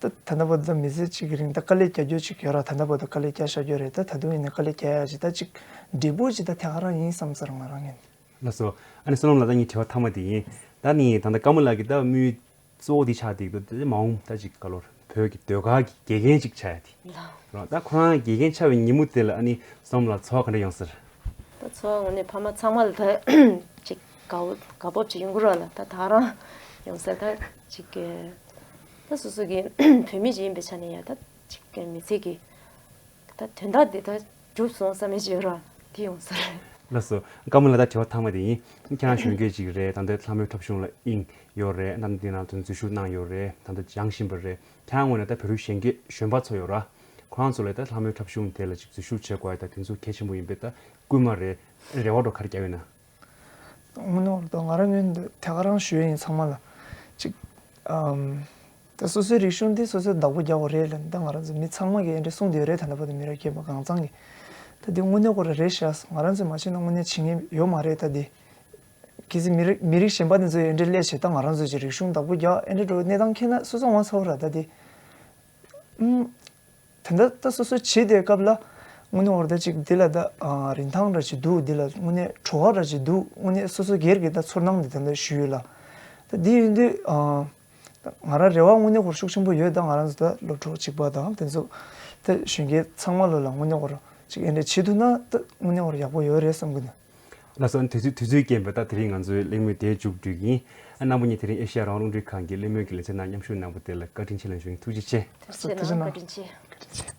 ད་ད་ལྟ་བར་དུ་མི་ཚེ་གཅིག་གི་རིང་ད་དཀའ་ལས་རྒྱག་རྒྱུ་ཅིག་ཡོད་ར། ད་ལྟ་བར་དུ་དཀའ་ལས་རྒྱག་བཞག་རྒྱུ་རེད། ད་ད་དུང་ཡིན་ན་དཀའ་ལས་རྒྱག་ཡ་ཅིག་ད་ཅིག་འབྲས་བུ་ཅིག་ད་ཐད་ཀ་རང་ཡིན་བསམ་ས་ར་ང་རང་ཡིན། ལགས་སོ། ཨ་ནི་བསོད་ནམས་ལགས། ད་ངའི་དྲི་བ་མཐའ་མ་དེ་ཡིན། ད་ནི་ད་ལྟ་ཀརྨ་ལགས་ཀྱི་ད་དམིགས་ཡུལ་གཙོ་བོ་དེ་ཆགས་བསྡད་འདུག་དེ་མ་འོངས་ད་ཅིག་ག་ལོར་བོད་ཀྱི་ཟློས་གར་གྱི་དགེ་རྒན་ཅིག་ཆགས་ཡ་དེ་རེད། ད་ཁོ་རང་དགེ་རྒན་ཆགས་པའི་ཉིན་མོ་དེ་ལ་ཨ་ནི་བསོད་ནམས་ལགས་ཚོར་བ་ག་འདྲ་ཡོང་ས་རེད། ད་ཚོར་བ་ངོ་ནས་ཕ་མ་ཚང་མ་ལ་ད་ཅིག་དགའ་བོ་དགའ་སྤོབས་ཅིག་ཡོང་གི་རེད་ལ། ད་ད་རང་ཡོང་ས་ད་ཅིག་ད་སོ་སོ་གི་བུད་མེད་ཅིག་ཡིན་པའི་ཆ་ནས་ཡ་ད་ཅིག་མི་ཚེ་གི་ད་དོན་དག་འདི་ད་འགྲུབ་སོང་བསམ་མེད་ཅིག་ཡོད་ར། དེ་ཡོང་ས་རེད། ལགས་སོ། ཀརྨ་ལགས། ད་དྲི་བ་མཐའ་མ་དེ་ཡིན། ཁྱེད་རང་གཞོན་སྐྱེས་ཅིག་རེད། ད་ལྟ་ལྷ་མོའི་འཁྲབ་གཞུང་ལ་དབྱིངས་ཡོད་རེད། ད་ལྟ་འདི་ནང་དུ་འཛུལ་ཞུགས་གནང་ཡོད་རེད། ད་ལྟ་སྦྱང་བཞིན་པ་རེད། ཁྱེད་རང་ངོས་ནས་ད་བོད་རིགས་གཞོན་སྐྱེས་གཞོན་པ་ཚོ་ཡོད་ར། ཁོ་རང་ཚོ་ལ་ད་ལྷ་མོའི་འཁྲབ་གཞུང་དེ་ལ་ཅིག་འཛུལ་ཞུགས་བྱེད་དགོས་ཡ་ད་དེ་ཚོ་གལ་ཆེན་པོ་ཡིན་པས། ད་སྐུལ་མ་རེད། རེ་བ་འདྲ་ག་རེ་རྒྱག་ཡོད་ན། དངོས་གནས་ད་ང་རང་ངོས་ནས་ཐད་ཀ་རང་ཞུ་ཡ་ཡིན། ཚང་མ་ལ་ཅིག་ཨམ། ད་སོ་སོའི་རིག་གཞུང་འདི་སོ་སོས་བདག་པོ་རྒྱག་དགོས་རེད་ལབ་ནས་ད་ང་རང་ཚོ་མི་ཚང་མ་གིས་འདི་འདྲ་གསུངས་བསྡད་ཡོད་རེད། ད་ལྟ་བར་དུ་མི་རབས་རྒན་པ་གང་ཚང་གིས། ད་འདི་དངོས་གནས་ཁོ་རང་རེད་ཤག་ང་རང་ཚོས་མ་བྱས་ན་དངོས་གནས་བྱེད་མཁན་ཡོད་མ་རེད། ད་འདི་གལ་སྲིད་མི་རིགས་མི་རིགས་གཞན་པ་དེ་ཚོ་འདི་འདྲ་སླེབས་བྱས་ད་ང་རང་ཚོས་ཀྱི་རིག་གཞུང་བདག་པོ་རྒྱག་འདི་འདྲ་འགྲོ་གནས་སྟངས་འཁེལ་ན་སོ་སོ་ངོ་ཚ་བོ་ར། ད་འདི་ཨུམ། དེ་འདྲ་ད་སོ་སོ་བྱེད་དེ་སྐབས་ལ་དངོས་གནས་ཁོ་རང་ད་ཅིག་འདི་ལ་ད་ཨ་རིན་ཐང་འདྲ་ཅིག་འདུག་འདི་ལ་དངོས་གནས་བྲོ་བ་འདྲ་ཅིག་འདུག་དངོས་གནས་སོ་སོ་སྒེར་གྱི་ད་ཚོར་སྣང་འདི་ད་ལྟ་ཞུས་ཡོད་ལ། ད་འདི་ཡིན་དུས་ཨ། ང་རང་རེ་བ་དངོས་གནས་ཁོ་རང་ཤུགས་ཆེན་པོ་ཡོད། ད་ང་རང་ཚོ་ད་སློབ་གྲོགས་གཅིག་པ་དང་དེ་ཚོ་ད་གཞོན་སྐྱེས་ཚང་མ་ལོ་ལ་དངོས་གནས་ཁོ་རང་ཅིག་འདི་འདྲ་བྱེད་ཐུབ་ན་ད་དངོས་གནས་ཁོ་རང་ཡག་པོ་ཡོད་རེད་བསམ་གི་འདུག་ལགས་སོ། དུས་ཚོད་དུས་ཚོད་རྐྱེན་པས་ད་དེ་རིང་ང་ཚོའི་གླེང་མོལ་དེ་མཇུག་སྒྲིལ་གྱི་ཡིན། ཨ་རྣམ་པ་གཉིས་དེ་རིང་ཨེ་ཤེ་ཡ་རང་དབང་རླུང་འཕྲིན་ཁང་གི་གླེང་མོལ་གྱི་ལེ་ཚན་ནང་མཉམ་ཞུགས་གནང་བ་དེ་ལ་བཀའ་དྲིན་ཆེ་ལབ་ཞུ་ཡིན། ཐུགས་རྗེ་ཆེ། ཐུགས་རྗེ་གནང་། བཀའ་དྲིན་ཆེ། བཀའ་དྲིན་ཆེ།